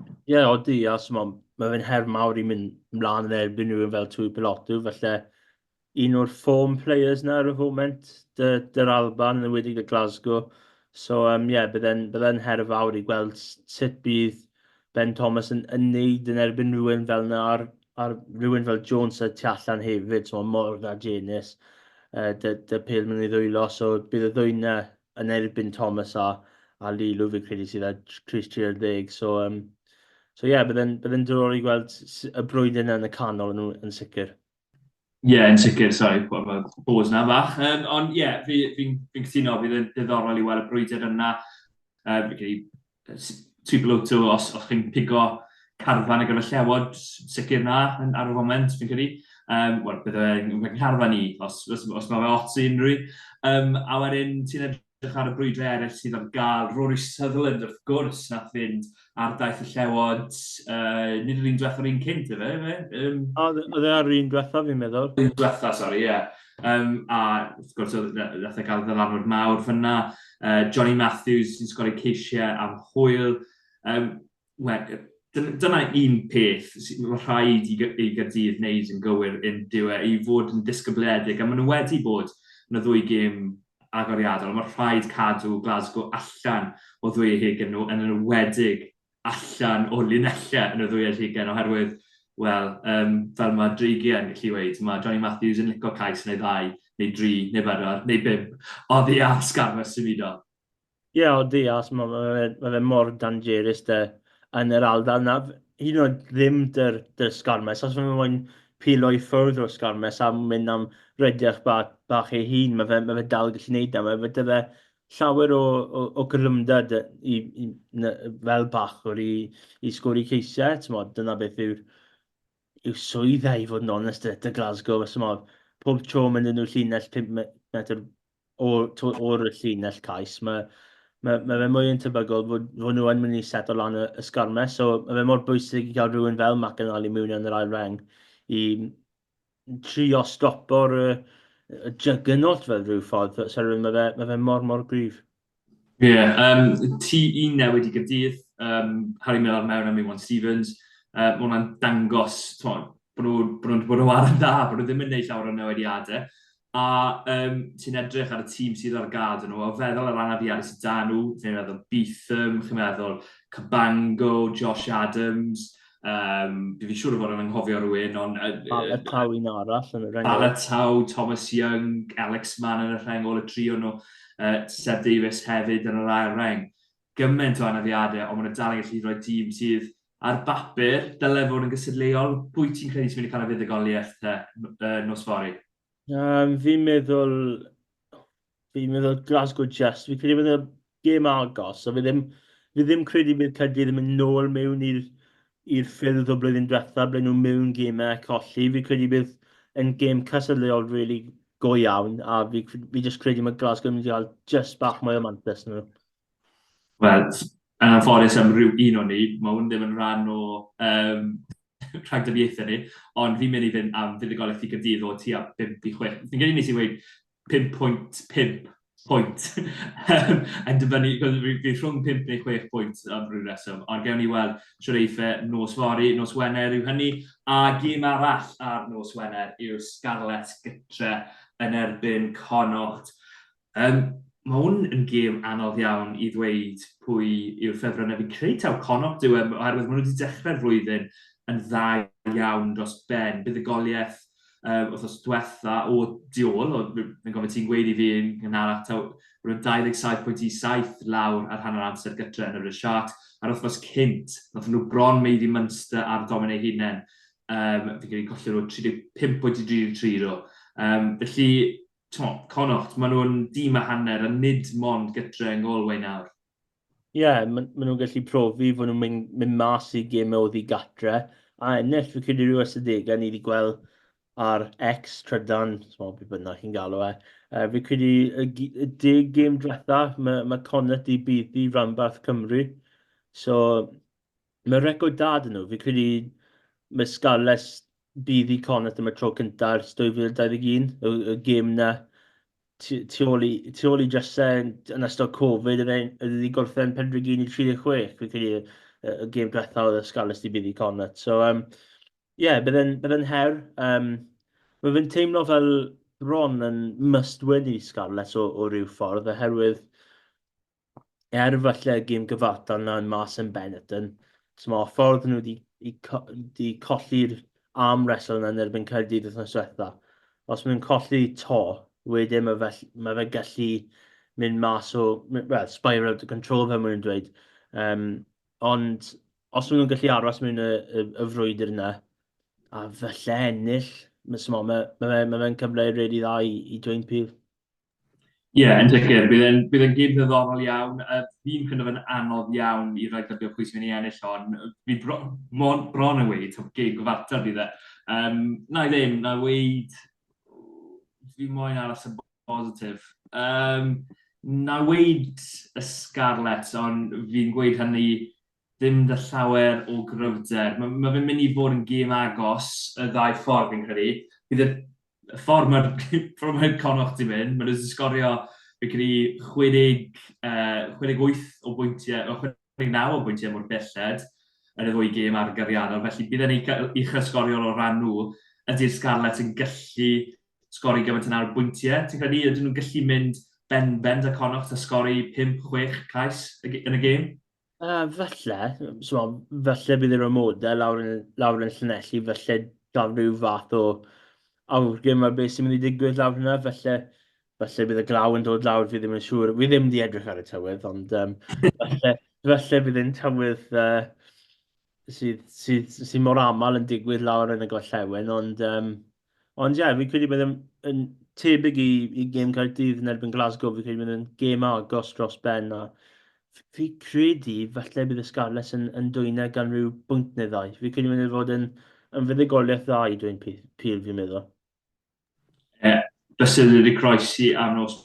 Ie, yeah, odi, a so mae ma fe'n her mawr i mynd mlaen yn erbyn rhywun fel Tui Pelotu, felly un o'r form players na ar y foment, dy'r Alban, yn enwedig dy Glasgow. So, um, yeah, bydde'n bydde her fawr i gweld sut bydd Ben Thomas yn, yn neud yn erbyn rhywun fel yna ar a rhywun fel Jones y tu allan hefyd, so mor dda Janus, uh, dy, dy pêl mewn ei ddwylo, so bydd y ddwy yna yn erbyn Thomas a, a Lilu fi'n credu sydd â Chris 30, so um, so ie, yeah, byddai'n bydde diddorol i gweld y brwydr yna yn y canol yn, yn sicr. Ie, yeah, yn sicr, sori, mae pause na bach. Um, ond ie, yeah, fi'n fi, fi cytuno, bydd yn diddorol i weld y brwydr yna. Fi'n credu Tuipulotu, os, os chi'n pigo carfan ar gyfer Llewod, sicr na yn, ar y foment, fi'n credu. Um, Wel, bydde fe'n carfan i, os, os, os mae fe ots i unrhyw. Um, a wedyn, ti'n edrych ar y brwydrau eraill sydd ar gael. Rory Sutherland, wrth gwrs, nath fynd ar daith y Llewod, nid yr un diwetha, yr un cynt, efe? Efe? Oedd e ar yr un diwetha, fi'n meddwl. Un diwetha, sori, ie. Yeah. A wrth gwrs, nath e gael ddylanwad mawr fyna. Johnny Matthews sy'n sgori ceisiau am hwyl. Um, well, dyna un peth mae rhaid i, i Gaerdydd wneud yn gywir yn dyw e, i fod yn disgybledig, a maen nhw wedi bod yn y ddwy gêm agoriadol, mae rhaid cadw Glasgow allan o ddwy hugain nhw, yn enwedig allan o linellau yn y ddwy ar hugain, oherwydd, wel, um, fel mae Dreigiau yn gallu weud, mae Johnny Matthews yn licio cais neu ddau, neu dri, neu bedwar, neu bump, oddi ar sgarmes symudol. Ie, yeah, odi, as mae ma, ma, ma fe mor dangerous de yn yr ardal na. Hyd yn oed ddim dy'r dy sgarmes, os mae'n moyn pilo i ffwrdd o'r sgarmes a mynd am rediad bach, bach ei hun, mae fe, ma fe dal gallu gwneud na. Mae fe, dy fe llawer o, o, o gyflymder i, i, fel bachwr i, i sgori ceisiau. T'mod, dyna beth yw'r yw swydd e, i fod yn onest, dy Glasgow. T'mod, pob tro mynd nhw llinell 5 metr o'r, o'r llinell cais, mae mae, mae fe mwy yn tebygol fod, fod nhw yn mynd i seto lan y, y sgarmes, so mae fe mor bwysig i gael rhywun fel McAnally mewn yn yr ail reng i trio stopo'r y, y juggernaut fel rhyw ffordd. So, mae fe, mae fe mor, mor gryf. Ie, yeah, um, ti un newid i Gaerdydd, um, Harry Millar mewn am Iwan Stevens, mae hwnna'n dangos, t'mod, bod nhw, bod nhw'n bod nhw ar yn dda, bod nhw ddim yn gwneud llawer o newidiadau. A um, ti'n edrych ar y tîm sydd ar gael nhw, o feddwl yr anafiadau sydd da nhw, ti'n meddwl Beetham, chi'n meddwl Cabango, Josh Adams, um, fi siŵr o fod yn anghofio rhywun, ond... Balatau un arall yn y rheng. Balatau, Thomas Young, Alex Mann yn y rheng ôl y tri o'n nhw, Seb Davies hefyd yn yr ail reng. Gymaint o anafiadau, ond maen nhw dal yn gallu rhoi tîm sydd ar bapur, dyle fod yn gystadleuol. Pwy ti'n credu sy'n mynd i cael y fuddugoliaeth te, nos fory? Um, fi'n meddwl... Fi'n meddwl Glasgow Just. Fi'n credu bydd y gêm agos, so fi ddim, fi ddim credu bydd Caerdydd yn mynd nôl mewn i'r i'r ffyrdd o blwyddyn diwetha ble nhw mewn gemau colli. Fi'n credu bydd yn gêm cystadleuol really go iawn, a fi, fi just credu mae Glasgow yn mynd i gael just bach mwy o mantais nhw. Wel, Yn anffodus am ryw un o'n ni, mae hwn ddim yn rhan o um, rhagdybiaethau ni, ond fi'n mynd i fynd am fuddugoliaeth i Gaerdydd o tua 5 i 6. Fi'n credu nes i weud 5.5 pwynt yn dibynnu, fi rhwng 5 neu 6 pwynt am ryw reswm, ond gewn ni weld shwt eiff e nos fory, nos Wener yw hynny, a gêm arall ar nos Wener yw'r Scarlets gytre yn erbyn Connacht. Um, mae hwn yn gêm anodd iawn i ddweud pwy yw'r ffefrynnau. Fi'n credu taw Connacht yw e, oherwydd maen nhw wedi dechrau'r flwyddyn yn dda iawn dros ben. Buddugoliaeth um, wythnos diwetha o diol, o, fi'n gofio ti'n gweud i fi yn gynharach, taw bod nhw'n 27.17 lawr ar hanner amser gytre yn y Sharks, a'r wythnos cynt, nath nhw bron meiddi Munster ar domen eu hunain. Um, fi'n credu colli nhw 35.33 do. Um, felly, T'mo', Connacht, maen nhw'n dîm a hanner a nid mond gytre yng Ngolway nawr. Ie, yeah, maen ma nhw'n gallu profi fod nhw'n mynd, mynd mas i gemau oddi gatre a ennill. Fi credu rhyw ystadegau ni wedi gweld ar X, trydan, small, beth bynnag chi'n galw e. Fi credu y, y deg gêm diwetha, mae, mae Connacht i buddu ranbarth Cymru. So, Mae record da 'da nhw. Fi'n credu mae Scarlets bydd i Connacht am y tro cynta ers 2021. Y, y gêm na tu, tu ôl i, tu ôl i drysau yn, yn ystod Covid, oedd e'n oedd wedi gorffen 41 i 36. Fi'n credu y, y gêm diwetha oedd y Scarlets di bydd i Connacht. So, um, yeah, bydd e'n bydd e'n her. Um, mae fe'n teimlo fel bron yn must win i Scarlets o, o ryw ffordd, oherwydd er falle y gêm gyfartal 'na yn mas yn Benetton, t'mo', y ffordd nhw 'di 'di co- 'di colli'r arm wrestle yna yn erbyn Caerdydd wythnos diwetha. Os maen nhw'n colli 'to, wedyn ma' fe ma' fe gallu mynd mas o, wel, spiral out of control fel maen nhw'n dweud. Um, ond os maen nhw'n gallu aros mewn y, y, y frwydr yna, a falle ennill, mae ma, ma, ma, ma fe'n cyfle rili dda i, i Dwayne Peel. Ie, yeah, yn sicr. Bydd e'n bydd e'n gêm ddiddorol iawn. Uh, fi'n credu fe'n anodd iawn i ragdybio pwy sy'n mynd i ennill hon. Fi bro, mon, bron yn weud, gêm gyfartal bydd e. Um, na i ddim, na i weud, fi moyn aros yn positif. Um, na i weud y Scarlets, ond fi'n gweud hynny ddim 'da llawer o gryfder. Mae ma fe'n mynd i fod yn gêm agos y ddau ffordd fi'n credu. Bydd y y ffordd mae'r ffordd mae Connacht 'di mynd, maen nhw 'di sgorio fi'n credu 60, uh, 68 o bwyntiau, o 69 o bwyntiau mor belled yn y ddwy gêm ar gyriannol, felly bydd e'n uchel sgoriol o ran nhw. Ydy'r Scarlets yn gallu sgori gymaint yna o bwyntiau? Ti'n credu ydyn nhw'n gallu mynd ben-ben 'da Connacht a sgori 5-6 cais yn y gêm? Falle, so, falle bydd yr amodau lawr yn, lawr yn Llanelli, falle gael rhyw fath o awgrym ar beth sy'n mynd i digwydd lawr hwnna, falle, falle bydd y glaw yn dod lawr, fi ddim yn siŵr. Fi ddim wedi edrych ar y tywydd, ond um, falle, falle bydd e'n tywydd uh, sydd, sydd, sydd mor aml yn digwydd lawr yn y gorllewin, ond um, Ond ie, fi'n credu bydd yn, yn tebyg i, i gêm Caerdydd yn erbyn Glasgow, fi'n credu bydd yn gêm agos dros ben a fi credu falle bydd y Scarlets yn, yn dwyna gan rhyw bwynt neu ddau. Fi'n credu mynd i fod yn, yn fuddugoliaeth dda i Dwayne Peel, fi'n meddwl. Ie, yeah, bysedd wedi croesi am nos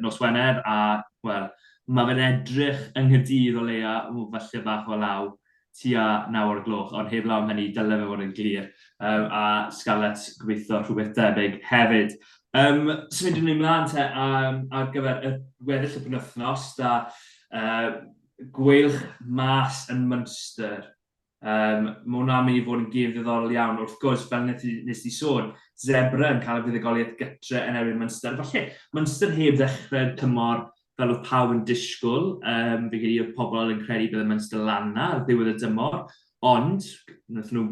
nos Wener a, wel, mae fe'n edrych yng Nghaerdydd o leia, o, falle bach o law, tua 9 o'r gloch, ond heb law am hynny, dyle fe fod yn glir. Um, a Scarlets gobeithio rhywbeth debyg hefyd. Um, symudwn ni mlaen te um, ar gyfer y weddill y penwythnos, da uh, Gweilch mas yn Munster. Um, mae hwnna'n mynd i fod yn gêm ddiddorol iawn. Wrth gwrs, fel nes i, nes i sôn, Zebra yn cael y fuddugoliaeth gytre yn erbyn Munster. Falle Munster heb ddechrau'r tymor fel oedd pawb yn disgwyl. Um, fi credu oedd pobl yn credu bydd y Munster lan na ar ddiwedd y dymor. Ond, wnaeth nhw,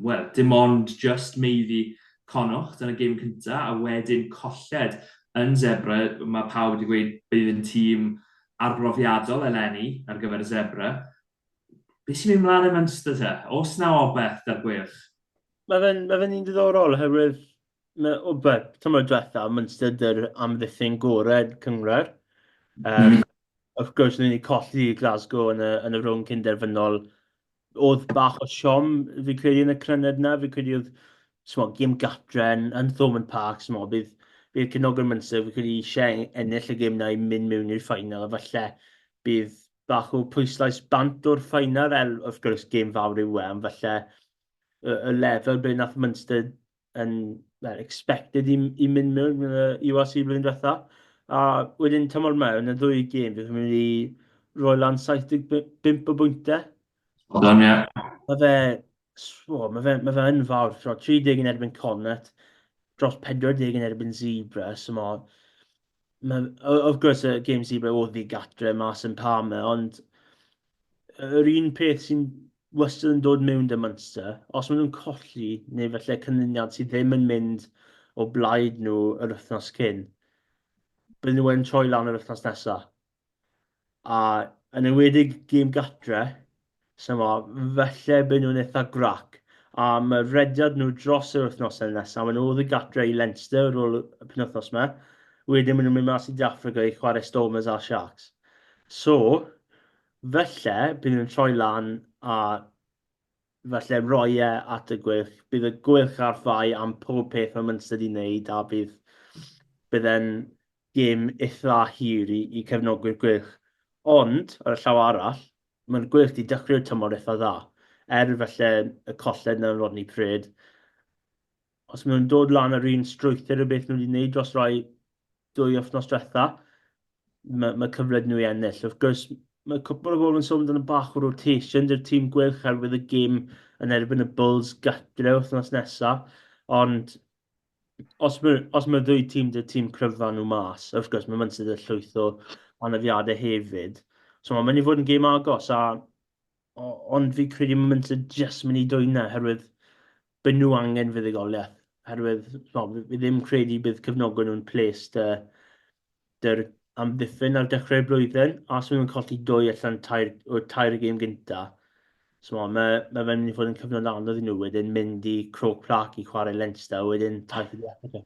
wel, dim ond just meiddi Connacht yn y gêm cyntaf, a wedyn colled yn Zebra. Mae pawb wedi gweud bydd yn tîm arbrofiadol eleni ar gyfer y Zebra. Be sy'n mynd mlaen yn Munster te? Oes na obeth da'r Gweilch? Mae fe'n ma fe un diddorol, oherwydd mae, o, be, tymor diwetha, Munster dy'r amddiffyn gorau cynghrair. Um, mm. Of gwrs, ni wedi colli Glasgow yn y, yn y rownd cynderfynol. Oedd bach o siom, fi credu, yn y cryned na. Fi credu oedd smo, gêm gatre yn, yn Thomond Park, smo, bydd, bydd cefnogwyr Munster, fi credu eisiau ennill y gêm na i mynd mewn i'r ffainal, a falle bydd. bach o pwyslais bant o'r ffainal, er wrth gwrs gêm fawr yw e, ond falle y, y lefel ble nath Munster yn well, expected i, i mynd mewn yn y URC blwyddyn diwetha. A wedyn tymor mewn, y ddwy gêm, bydd yn mynd i roi lan 75 o bwyntiau. Spot on, ie. Mae fe, oh, mae fe, mae fe yn fawr. So, 30 yn erbyn Connacht, dros 40 yn erbyn Zebra. So mae, mae, of course, y game Zebra oedd ddi gatre mas yn Parma, ond yr un peth sy'n wastad yn dod mewn 'da Munster, os maen nhw'n colli, neu falle canlyniad sydd ddim yn mynd o blaid nhw yr wythnos cyn, bydden nhw yn troi lan yr wythnos nesaf. A yn enwedig gêm gatre, so ma, falle bydden nhw'n eitha grac. A mae rediad nhw dros yr wythnosau nesaf, maen nhw oddi gatre i Leinster ar ôl y penwythnos yma, wedyn maen nhw'n mynd mas i De Affrica i chwarae Stormers a Sharks. So, Falle bydd nhw'n troi lan a falle roi e at y Gweilch. Bydd y Gweilch ar fai am pob peth mae Munster 'di wneud a bydd, bydd e'n gêm eitha hir i, i cefnogwyr Gweilch. Ond, ar y llaw arall, mae'r Gweilch 'di dechrau'r tymor eitha dda. Er falle y colled 'na yn Rodney Parade, os maen nhw'n dod lan ar un strwythur o beth nhw wedi gwneud dros rai dwy wythnos diwetha, mae, mae cyfle nhw i ennill. Wrth gwrs, mae cwpl o bobl yn sôn amdano bach o rotation dy'r tîm Gweilch herwydd y gêm yn erbyn y Bulls gatre wythnos nesaf, ond os mae, os mae ddwy tîm dy'r tîm cryfa nhw mas, wrth gwrs mae Munster 'da llwyth o anafiadau hefyd, so mae'n mynd i fod yn gêm agos a Ond fi credu mae Munster jyst mynd i dwyna, herwydd byd nhw angen fuddugoliaeth. Herwydd, no, fi ddim credu bydd cefnogwyr nhw'n ples dy, dy'r amddiffyn ar dechrau'r blwyddyn, a os maen nhw'n colli dwy allan tair, o'r tair gêm gynta, so mae, mae fe'n mynd i fod yn cyfnod anodd i nhw wedyn mynd i Croke Park i chwarae Leinster, a wedyn taith i Africa.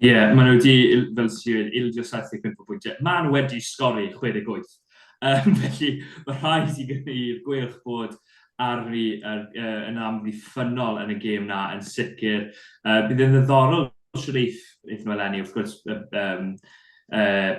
Ie, yeah, maen nhw wedi, fel ti'n dweud, ildio 75 o bwyntiau. Maen nhw wedi sgori 68. Um, felly, mae rhaid i i'r Gweilch bod arni uh, yn amddiffynnol yn y gêm na, yn sicr. Uh, bydd yn ddiddorol siwr eith, eith nhw eleni, wrth gwrs, um,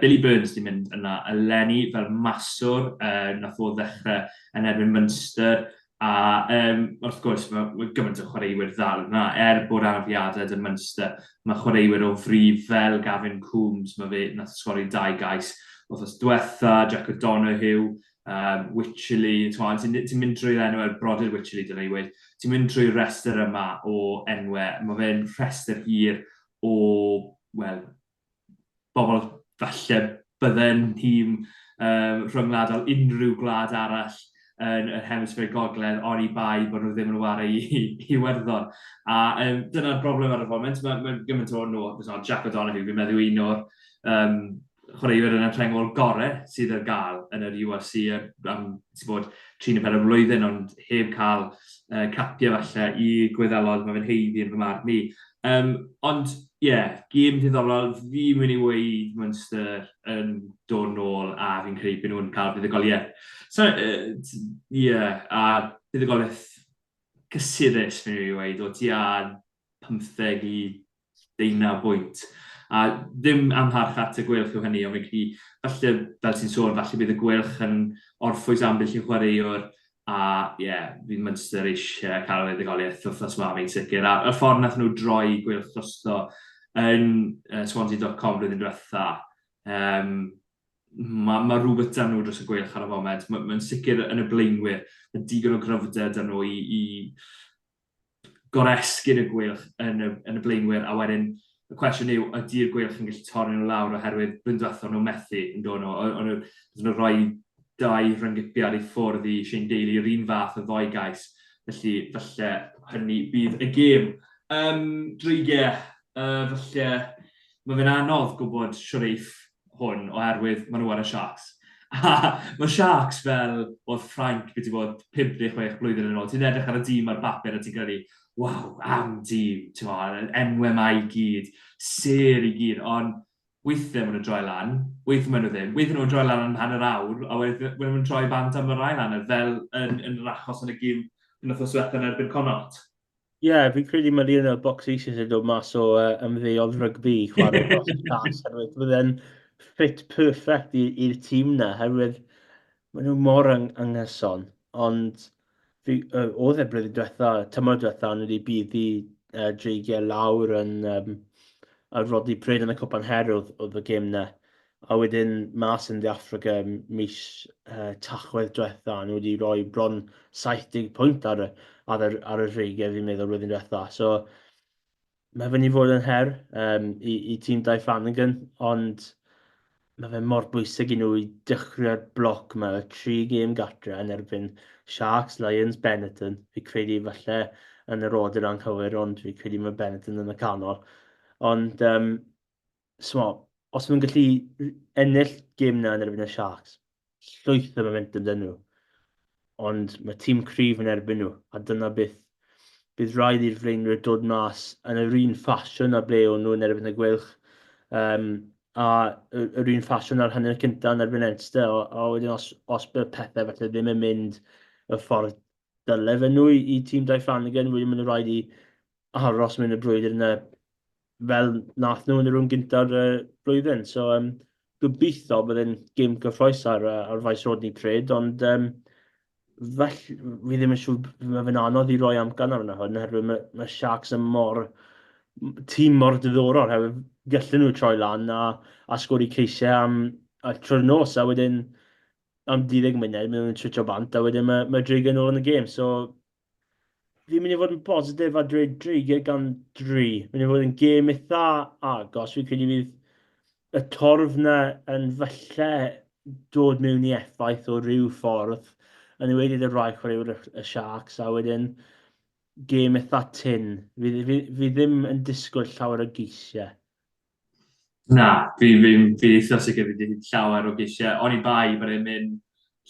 Billy Burns di mynd yna eleni fel maswr, nath o ddechrau yn erbyn Munster, A um, wrth gwrs, mae, mae gymaint o chwaraewyr ddal yna, er bod anafiadau dy Munster, mae chwaraewyr o fri fel Gavin Coombs, mae fe nath sgori dau gais wythnos diwetha, Jack O'Donoghue, um, Wycherley, ti'n ti mynd drwy'r enw, er brodyr Wycherley dyna i weud, ti'n mynd drwy'r rhestr yma o enwau, mae fe'n rhestr hir o, wel, bobl falle bydde'n nhîm um, rhyngwladol unrhyw gwlad arall yn yr hemisffer gogledd oni bai bod nhw ddim yn ware i, i Iwerddon. A um, dyna'r broblem ar y foment, mae, mae gymaint o nhw, Jack O'Donoghue, fi'n meddwl un o'r um, chwaraewyr yn y rheng ôl gorau sydd ar gael yn yr URC am ti'n bod 3 neu 4 blwyddyn, ond heb cael uh, capiau falle i Gwyddelod, mae fe'n heiddi yn fy marn i. Um, ond ie, yeah, gêm diddorol, fi'n mynd i weud Munster yn dod nôl a fi'n credu bod nhw'n cael buddugoliaeth. So, ie, uh, yeah, a buddugoliaeth cysurus fi'n mynd i weud, o tua 15 i 19 bwynt. A ddim amharch at y Gweilch yw hynny, ond fi'n credu, falle, fel ti'n sôn, falle bydd y Gweilch yn orffwys ambell i chwaraewr, a ie, yeah, fydd Munster eisiau cael y fuddugoliaeth wythnos yma, fi'n sicr. A y ffordd nath nhw droi Gweilch drosto yn uh, Swansea.com blwyddyn diwetha, um, mae ma rhywbeth dan nhw dros y Gweilch ar y foment. Mae'n ma sicr yn y blaenwyr, mae digon o gryfder dan nhw i, i goresgyn y Gweilch yn y, yn y blaenwyr, a wedyn y cwestiwn yw, ydy'r Gweilch yn gallu torri nhw lawr oherwydd blwyddyn diwethaf nhw methu yn dod nhw, o'n nhw, nhw rhoi dau rhynggipiad i ffwrdd i Shane Daly, yr un fath o ddoi gais, felly falle hynny bydd y gêm. Um, Dreigiau, uh, falle mae fe'n anodd gwybod siwr eiff hwn oherwydd maen nhw ar y Sharks. A mae Sharks fel oedd Ffrainc beth i fod 5 neu 6 blwyddyn yn ôl. Ti'n edrych ar y dîm ar bapur a ti'n credu, waw, am dîm, ti'n mo, enwau ma i gyd, sêr i gyd, ond weithiau maen nhw'n droi lan, weithiau maen nhw ddim, weithiau nhw'n droi lan am hanner awr, a weithiau maen nhw'n troi bant am yr ail hanner, fel yn, yn yr achos yn y gêm yn wythnos diwethaf yn erbyn Connacht. Ie, yeah, fi'n credu mae Lionel Box eisiau dod mas o uh, ymddeol rygbi i chwarae dros y Sharks, herwydd bydde'n fit perfect i'r tîm na, herwydd Maen nhw mor yng anghyson, ond fi, uh, oedd e blwyddyn diwetha, tymor diwetha, nhw wedi buddu uh, dreigiau lawr yn um, a roddi pryd yn y Cwpan Her oedd, oedd y gêm na. A wedyn mas yn De Affrica mis uh, Tachwedd diwetha, nhw wedi rhoi bron 70 pwynt ar y, ar y, ar y dreigiau fi'n meddwl blwyddyn diwetha. So, Mae fe'n i fod yn her um, i, i tîm Dai Flanagan, ond mae fe mor bwysig i nhw i dechrau'r bloc yma, y tri gêm gatre yn erbyn Sharks, Lions, Benetton. Fi credu falle yn yr order anghywir, ond fi credu mae Benetton yn y canol. Ond, um, smo, os nhw'n gallu ennill gêm na yn erbyn y Sharks, llwyth o momentum dyn nhw. Ond mae tîm cryf yn erbyn nhw, a dyna beth bydd rhaid i'r flaenwyr dod mas yn yr un ffasiwn a ble o'n nhw yn erbyn y Gweilch. Um, a yr un ffasiwn ar hanner cyntaf yn erbyn Leinster, a, a wedyn os, os bydd pethau falle ddim yn mynd y ffordd dyle fe nhw i, i tîm Dai Flanagan, wedyn maen nhw rhaid i aros mewn y brwydr yna fel nath nhw yn y rownd gynta'r uh, blwyddyn. So, um, gobeithio bydd e'n gêm gyffroes ar, ar faes Rodney Parade, ond um, felly, fi ddim yn siŵr, mae fe'n anodd i roi amcan arno hwn, oherwydd mae, mae Sharks yn mor, tîm mor diddorol, oherwydd gallen nhw troi lan a, a sgori ceisiau am, a trwy'r nos, a wedyn am 20 munud, maen nhw'n switcho bant, a wedyn mae, mae Dreigiau nôl yn y gêm. So, fi'n mynd i fod yn positif a dweud Dreigiau gan dri. Mynd i fod yn gêm eitha agos. Fi'n credu fydd y torf na yn falle dod mewn i effaith o ryw ffordd, yn enwedig y rhai chwaraewyr y, y Sharks, a wedyn gêm eitha tyn. Fi, fi, fi ddim yn disgwyl llawer o geisiau. Na, fi, fi, fi eitha sicr fi wedi llawer o geisiau. Oni bai bod e'n mynd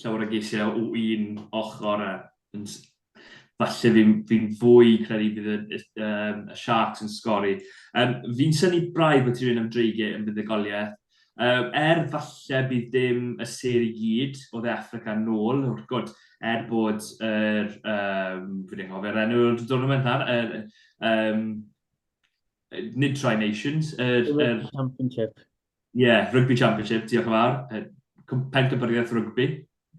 llawer o geisiau o un ochr a yn, falle fi'n fi fwy credu bydd y, um, y Sharks yn sgori. Um, fi'n syni braidd bod ti'n mynd am dreigiau yn fuddugoliaeth. Um, er falle bydd dim y sêr i gyd o Dde Affrica nôl, wrth gwrs, er bod yr, um, fi ddim yn cofio'r enw'r tournament nawr, er, um, nid Tri Nations, yr... Er, Rugby Championship. Ie, yeah, Rugby Championship, diolch yn fawr. Pencampwriaeth rugby,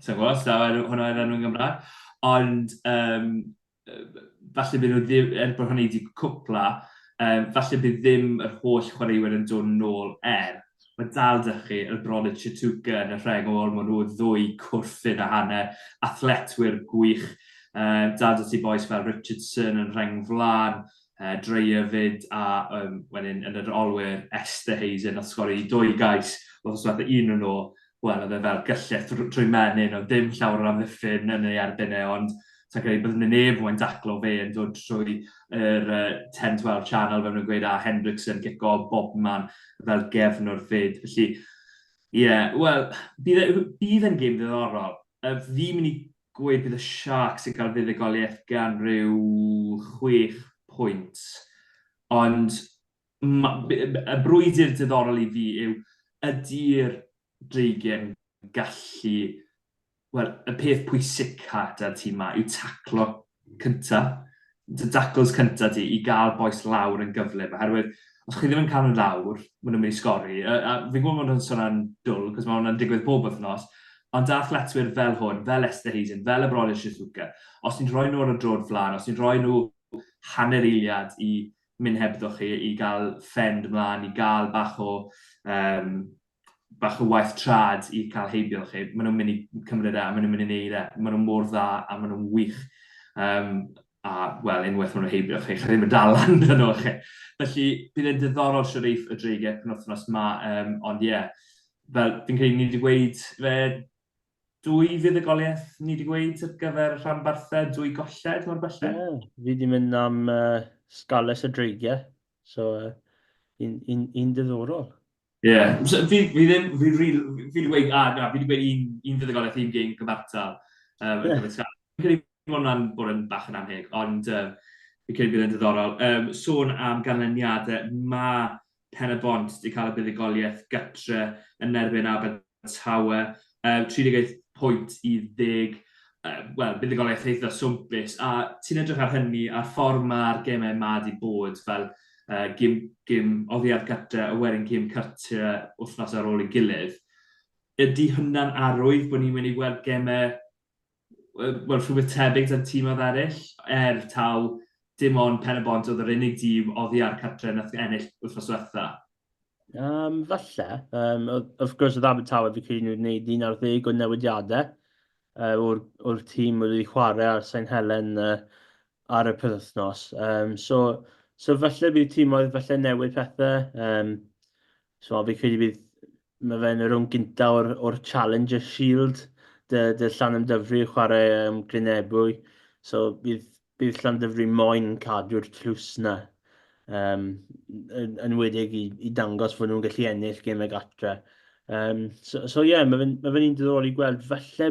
sa'n gwybod, os daw hwnna i'r enw yn Gymraeg. Ond um, falle bydd nhw ddim, er bod hynny wedi cwpla, um, falle bydd ddim yr holl chwaraewyr yn dod nôl er. Mae dal dych chi y bron Chituka yn y rheng ôl, maen nhw ddwy cwrthyn a hanner, athletwyr gwych, um, dal dy ti bois fel Richardson yn rheng flaen, uh, Dreyer fyd a um, wedyn yn yr olwyr Esther Hazen nath sgori dwy gais wrth diwetha un yn ôl, wel oedd e fel gyllell trwy menyn, oedd dim llawer o'r amddiffyn yn ei erbyn e, ond sa'n credu bydd yna neb mwyn daclo fe yn dod trwy yr uh, 10-12 channel fel nhw'n gweud, a Hendrickson gico bobman fel gefn o'r fyd. Felly, ie, yeah, wel, bydd, e, bydd e'n gêm ddiddorol. Uh, fi'n mynd i gweud bydd y Sharks yn cael fuddugoliaeth gan ryw chwech pwynt. Ond ma, y brwydr diddorol i fi yw, ydy'r Dreigiau'n gallu... Wel, y peth pwysica 'da'r tîm 'ma yw taclo cynta. Dy dacls cynta di i gael bois lawr yn gyflym, oherwydd os chi ddim yn cael nhw lawr, maen nhw'n mynd i sgori. A, a fi'n gwybod bod hwnna'n swnio'n dwl, cos mae hwnna'n digwydd pob wythnos, ond da athletwyr fel hwn, fel Esther Hazen, fel y brodyr Shizuka, os ti'n rhoi nhw ar y drod flaen, os ti'n rhoi nhw hanner eiliad i mynd hebddo chi, i gael ffend mlaen, i gael bach o um, bach o waith trad i cael heibio chi, maen nhw'n mynd i cymryd e a maen nhw'n mynd i wneud e. Maen nhw'n mor dda a maen nhw'n wych. Um, a, wel, unwaith maen nhw'n heibio chi, chi ddim yn dal lan dyn nhw chi. Felly, bydd e'n diddorol siwr eiff y dreigiau penwythnos ma, um, ond ie, yeah, fel fi'n credu ni wedi gweud fe dwy fuddugoliaeth ni wedi gweud ar gyfer y rhanbarthau, dwy golled mor belled. Ie, yeah, fi wedi mynd am uh, Scarlets y Dreigiau, so uh, un, un, un diddorol. Ie, yeah. so, fi, fi ddim, fi rili, fi wedi gweud, ah, na, fi wedi gweud un, un fuddugoliaeth, un gêm gyfartal. Um, yeah. Fi'n credu bod hwnna'n bod yn bach yn annheg, ond um, fi'n credu bydd yn diddorol. Um, sôn am ganlyniadau, mae Pen-y-bont wedi cael y buddugoliaeth gytre yn erbyn Abertawe. Um, 38 pwynt i 10. Um, Wel, buddugoliaeth eitha swmpus. A ti'n edrych ar hynny, a'r ffordd mae'r gemau ma wedi bod fel uh, gym, gym oddi ar gytre, a wedyn gym cartre wythnos ar ôl ei gilydd. Ydy hwnna'n arwydd bod ni'n mynd i weld gemau, wel, rhywbeth tebyg da'r tîmoedd eraill, er taw dim ond Pen-y-bont oedd yr unig dîm oddi ar cartre nath ennill wythnos diwetha? Falle. Wrth gwrs, oedd Abertawe fi credu nhw wedi gwneud 11 o newidiadau o'r, or tîm wedi chwarae ar Sain Helen ar y penwythnos. So, so falle bydd tîmoedd falle newid pethau. So fi credu bydd Mae fe'n y rownd gynta o'r, or Challenger Shield dy, dy Llanymddyfri chwarae Glynebwy. So bydd, bydd Llanymddyfri moyn cadw'r tlws na. Um, yn, yn wedig i, i dangos fod nhw'n gallu ennill gemau gatre. So, so ie, yeah, mae fe'n ma fe un diddorol i gweld. Falle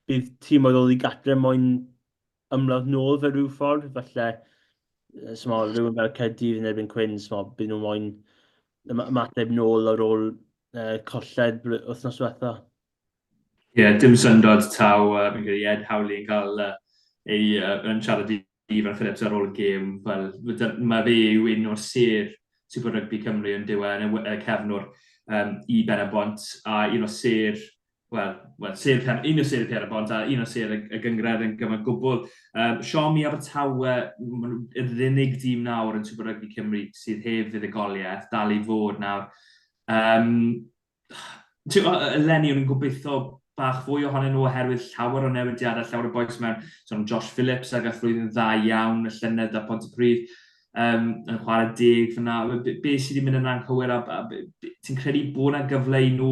bydd tîm oedd oddi gatre moyn ymladd nôl fe rhyw ffordd, falle, smo, rhywun fel Caerdydd yn erbyn Cwins, smo, bydd nhw moyn ymateb nôl ar ôl colled wythnos diwetha. Ie, yeah, dim syndod taw, fi'n credu Ed Howley yn cael ei yn siarad i Ifan Phillips ar ôl y gêm, fel, mae fe yw un o'r sêr Super Rugby Cymru yn dyw e, yn y cefnwr i Ben-y-bont, a un o sêr wel, wel sêr Pen, un o sêr Pen-y-bont a un o sêr y, y gynghrair yn gyfan gwbl. Siom i Abertawe, maen nhw yr unig dîm nawr yn Super Rugby Cymru sydd heb fuddugoliaeth, dal i fod nawr. Um, eleni o'n i'n gobeithio bach fwy ohonyn nhw oherwydd llawer o newidiadau, llawer o bois mewn, so Josh Phillips a gath flwyddyn dda iawn y llynedd da Pontypridd, yn chwarae deg fyna. Be, be sydd wedi mynd yn anghywir a, a, a ti'n credu bod yna gyfle i nhw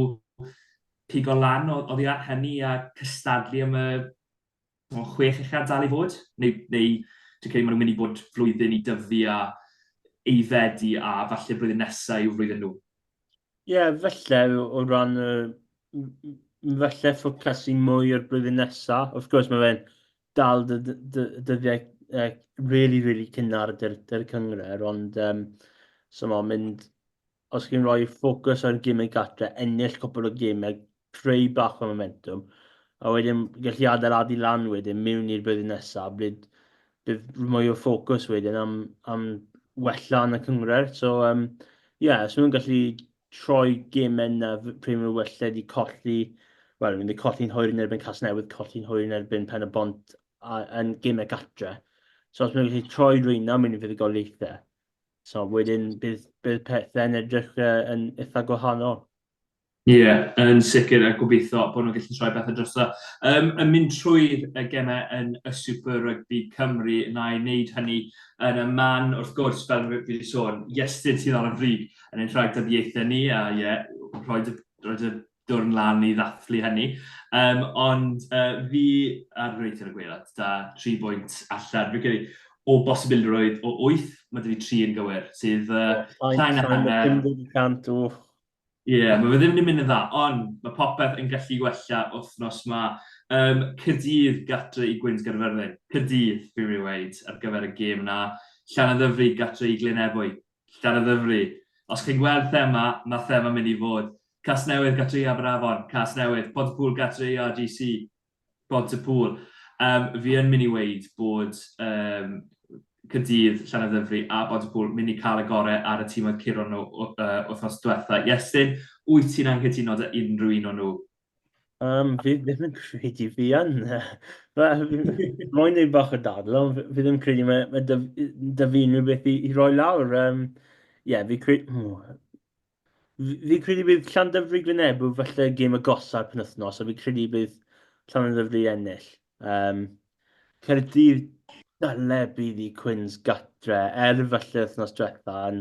pigo lan oddi ar hynny a cystadlu am y chwech uchaf dal i fod? Neu, neu ti'n credu maen nhw'n mynd i fod flwyddyn i dyfu a aeddfedu a falle blwyddyn nesaf yw flwyddyn nhw? Ie, yeah, falle o ran y... Falle ffocysu mwy ar blwyddyn nesaf. Wrth gwrs, mae fe'n dal dy, dy, dyddiau really, really cynnar dy'r dy cynghrair, ond so mae'n mynd os chi'n rhoi ffocws ar gemau gatre, ennill cwpl o gemau, creu bach o momentum, a wedyn gallu adeiladu lan wedyn mewn i'r blwyddyn nesaf, bydd, bydd mwy o ffocws wedyn am, am wella yn y cynghrair. So, um, yeah, os nhw'n gallu troi gemau yna pryd maen nhw wella wedi colli, wel, wedi colli'n hwyr yn erbyn Casnewydd, colli'n hwyr yn erbyn Pen y Bont a, yn gemau gatre. So, os maen nhw'n gallu troi rheina mewn i fuddugoliaethau, So wedyn bydd, bydd pethau'n edrych yn eitha gwahanol. Ie, yeah, yn sicr, a gobeithio bod nhw'n gallu troi bethau drosto. Yn mynd trwy'r y gemau yn y Super Rugby Cymru, na i wneud hynny yn y man, wrth gwrs, fel fi wedi sôn, Iestyn sydd ar y frig yn ein rhagdybiaethau ni, a ie, yeah, rhoi dy, rhoi dy dwrn lan i ddathlu hynny. Ond fi ar reit ar y gwaelod, 'da 3 bwynt allan. Fi'n credu o bosibilrwydd o 8, mae 'da fi 3 yn gywir, sydd llai na hanner. 50%, wff. Ie, yeah, mae fe ddim wedi mynd yn dda, ond mae popeth yn gallu gwella wythnos ma. Caerdydd gatre i Gwins Gaerfyrddin. Caerdydd, fi'n mynd i weud, ar gyfer y gêm na. Llanymddyfri gatre i Glyn Ebwy. Llanymddyfri. Os chi'n gweld thema, mae thema mynd i fod. Casnewydd gartre i Aberafon, Casnewydd. Pontypool gartre i RGC, Pontypool. Fi yn mynd i weud bod Caerdydd, Llanymddyfri a Pontypool mynd i cael y gorau ar y tîmoedd curo nhw wythnos diwetha. Iestyn, wyt ti'n anghytuno 'da unrhyw un o nhw? Fi ddim yn credu fi yn. Moyn neud bach o dadl, ond fi ddim yn credu mae, mae 'da, 'da fi unrhyw beth i, i roi lawr. Yeah, fi credu... Fi credu bydd Llandyfri Glynebw falle gêm agosa'r penwythnos, a fi credu bydd Llandyfri ennill. Caerdydd dyle bydd i Cwins gatre, er falle wythnos diwetha yn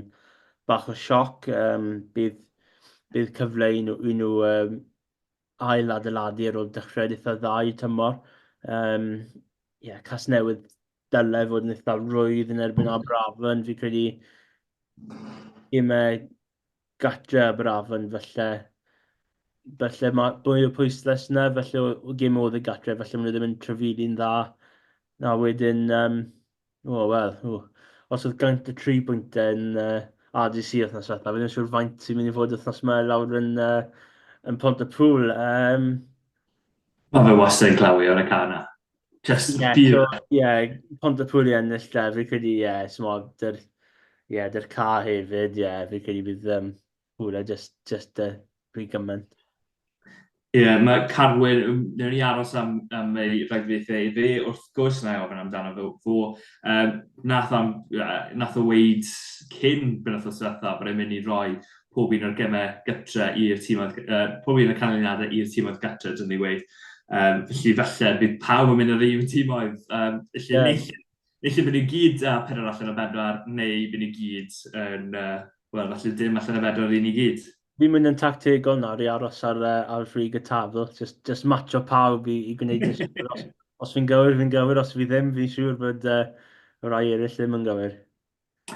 bach o sioc. Bydd, bydd cyfle i nhw, i nhw ail adeiladu ar ôl dechrau eitha dda i tymor. Yeah, Casnewydd dyle fod yn eitha rwydd yn erbyn Aberafan, fi credu gemau gatre Aberafan, falle, falle mae mwy o pwyslais yna, falle o, o gêm oedd y gatre, falle maen nhw ddim yn trafeili'n dda. Na wedyn, o, wel, o, os oedd gaint y tri bwyntau yn RGC wythnos diwetha, fi ddim yn siŵr faint sy'n mynd i fod wythnos yma lawr yn, yn Pontypool. Mae fe wastad yn clawi ar y car na. Just yeah, so, yeah, Pontypool i ennill lle, fi credu, ie, yeah, smo, dyr, yeah, dyr car hefyd, ie, yeah, fi credu bydd Pwle just, just rhy gymaint. Ie, yeah, mae Carwyn, wnawn ni aros am, am ei rhagflaenoriaethau fe, wrth gwrs na i ofyn amdano fo. fo. Um, nath, am, nath o weid cyn benwythnos diwetha bod e'n mynd i roi pob un o'r gemau gytre i'r tîmoedd, pob un o'r canlyniadau i'r tîmoedd gytre, dyn ni weid. Um, felly falle bydd pawb yn mynd ar un tîmoedd. Um, felly yeah. naill, naill bydd ni gyd â pedwar allan o bedwar, neu bydd ni gyd yn, uh, wel, falle dim allan o bedwar i ni gyd. Fi'n mynd yn tactegol nawr i aros ar, uh, ar frig y tabl, just, just matcho pawb i, i gwneud y siŵr. Os, os fi'n gywir, fi'n gywir, os fi ddim, fi'n siŵr bod uh, y rai eraill ddim yn gywir.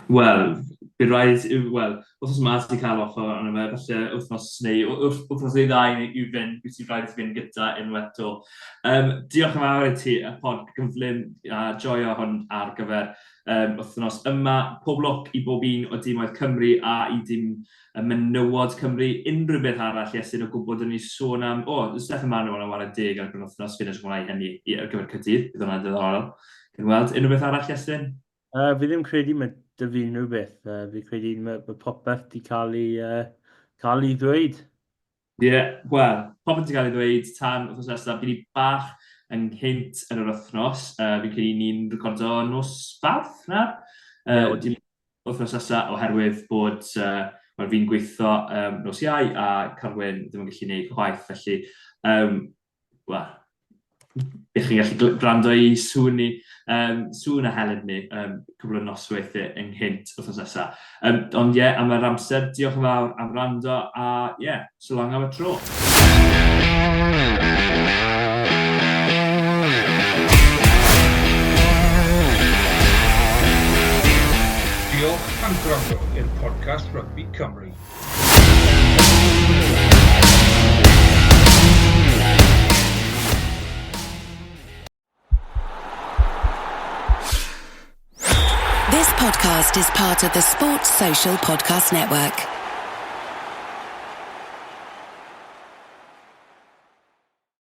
Wel, bydd rhaid, wel, wythnos yma ti cael offer arno fe, falle wythnos neu wythnos neu ddau neu i fynd, bydd ti'n rhaid i fynd gyda unwaith to. Um, diolch yn fawr i ti, y pod gyflym a joio hwn ar gyfer um, wythnos yma. Pob lwc i bob un o dimoedd Cymru a i dim y menywod Cymru, unrhyw beth arall, Iestyn, o gwbl, dyn ni sôn am, o, oh, Steffan Manuel yn chwarae deg ar y penwythnos, fi'n edrych ymlaen hynny i, ar gyfer Caerdydd, bydd hwnna'n diddorol. Cyn weld, unrhyw beth arall, Iestyn? Uh, fi ddim credu mae dy fi unrhyw beth. Uh, fi credu mae, mae popeth di cael ei, uh, cael ei ddweud. Ie, yeah, wel, popeth di cael ei ddweud tan wythnos nesaf. Fi ni bach ynghynt yn yr wythnos. Uh, fi'n credu ni'n recordo nos Fawrth nawr. Uh, yeah, wythnos nesaf oherwydd bod uh, wel, fi'n gweithio um, nos Iau a Carwyn ddim yn gallu gwneud chwaith, felly um, wel, bych chi'n gallu gwrando i sŵn ni, um, sŵn a Helen ni, um, cwbl o nosweithiau ynghynt wythnos nesaf. Um, ond ie, yeah, am yr amser, diolch yn fawr am rando, a ie, yeah, so long am y tro. Diolch am gwrando i'r podcast Rygbi Cymru. This podcast is part of the Sports Social Podcast Network.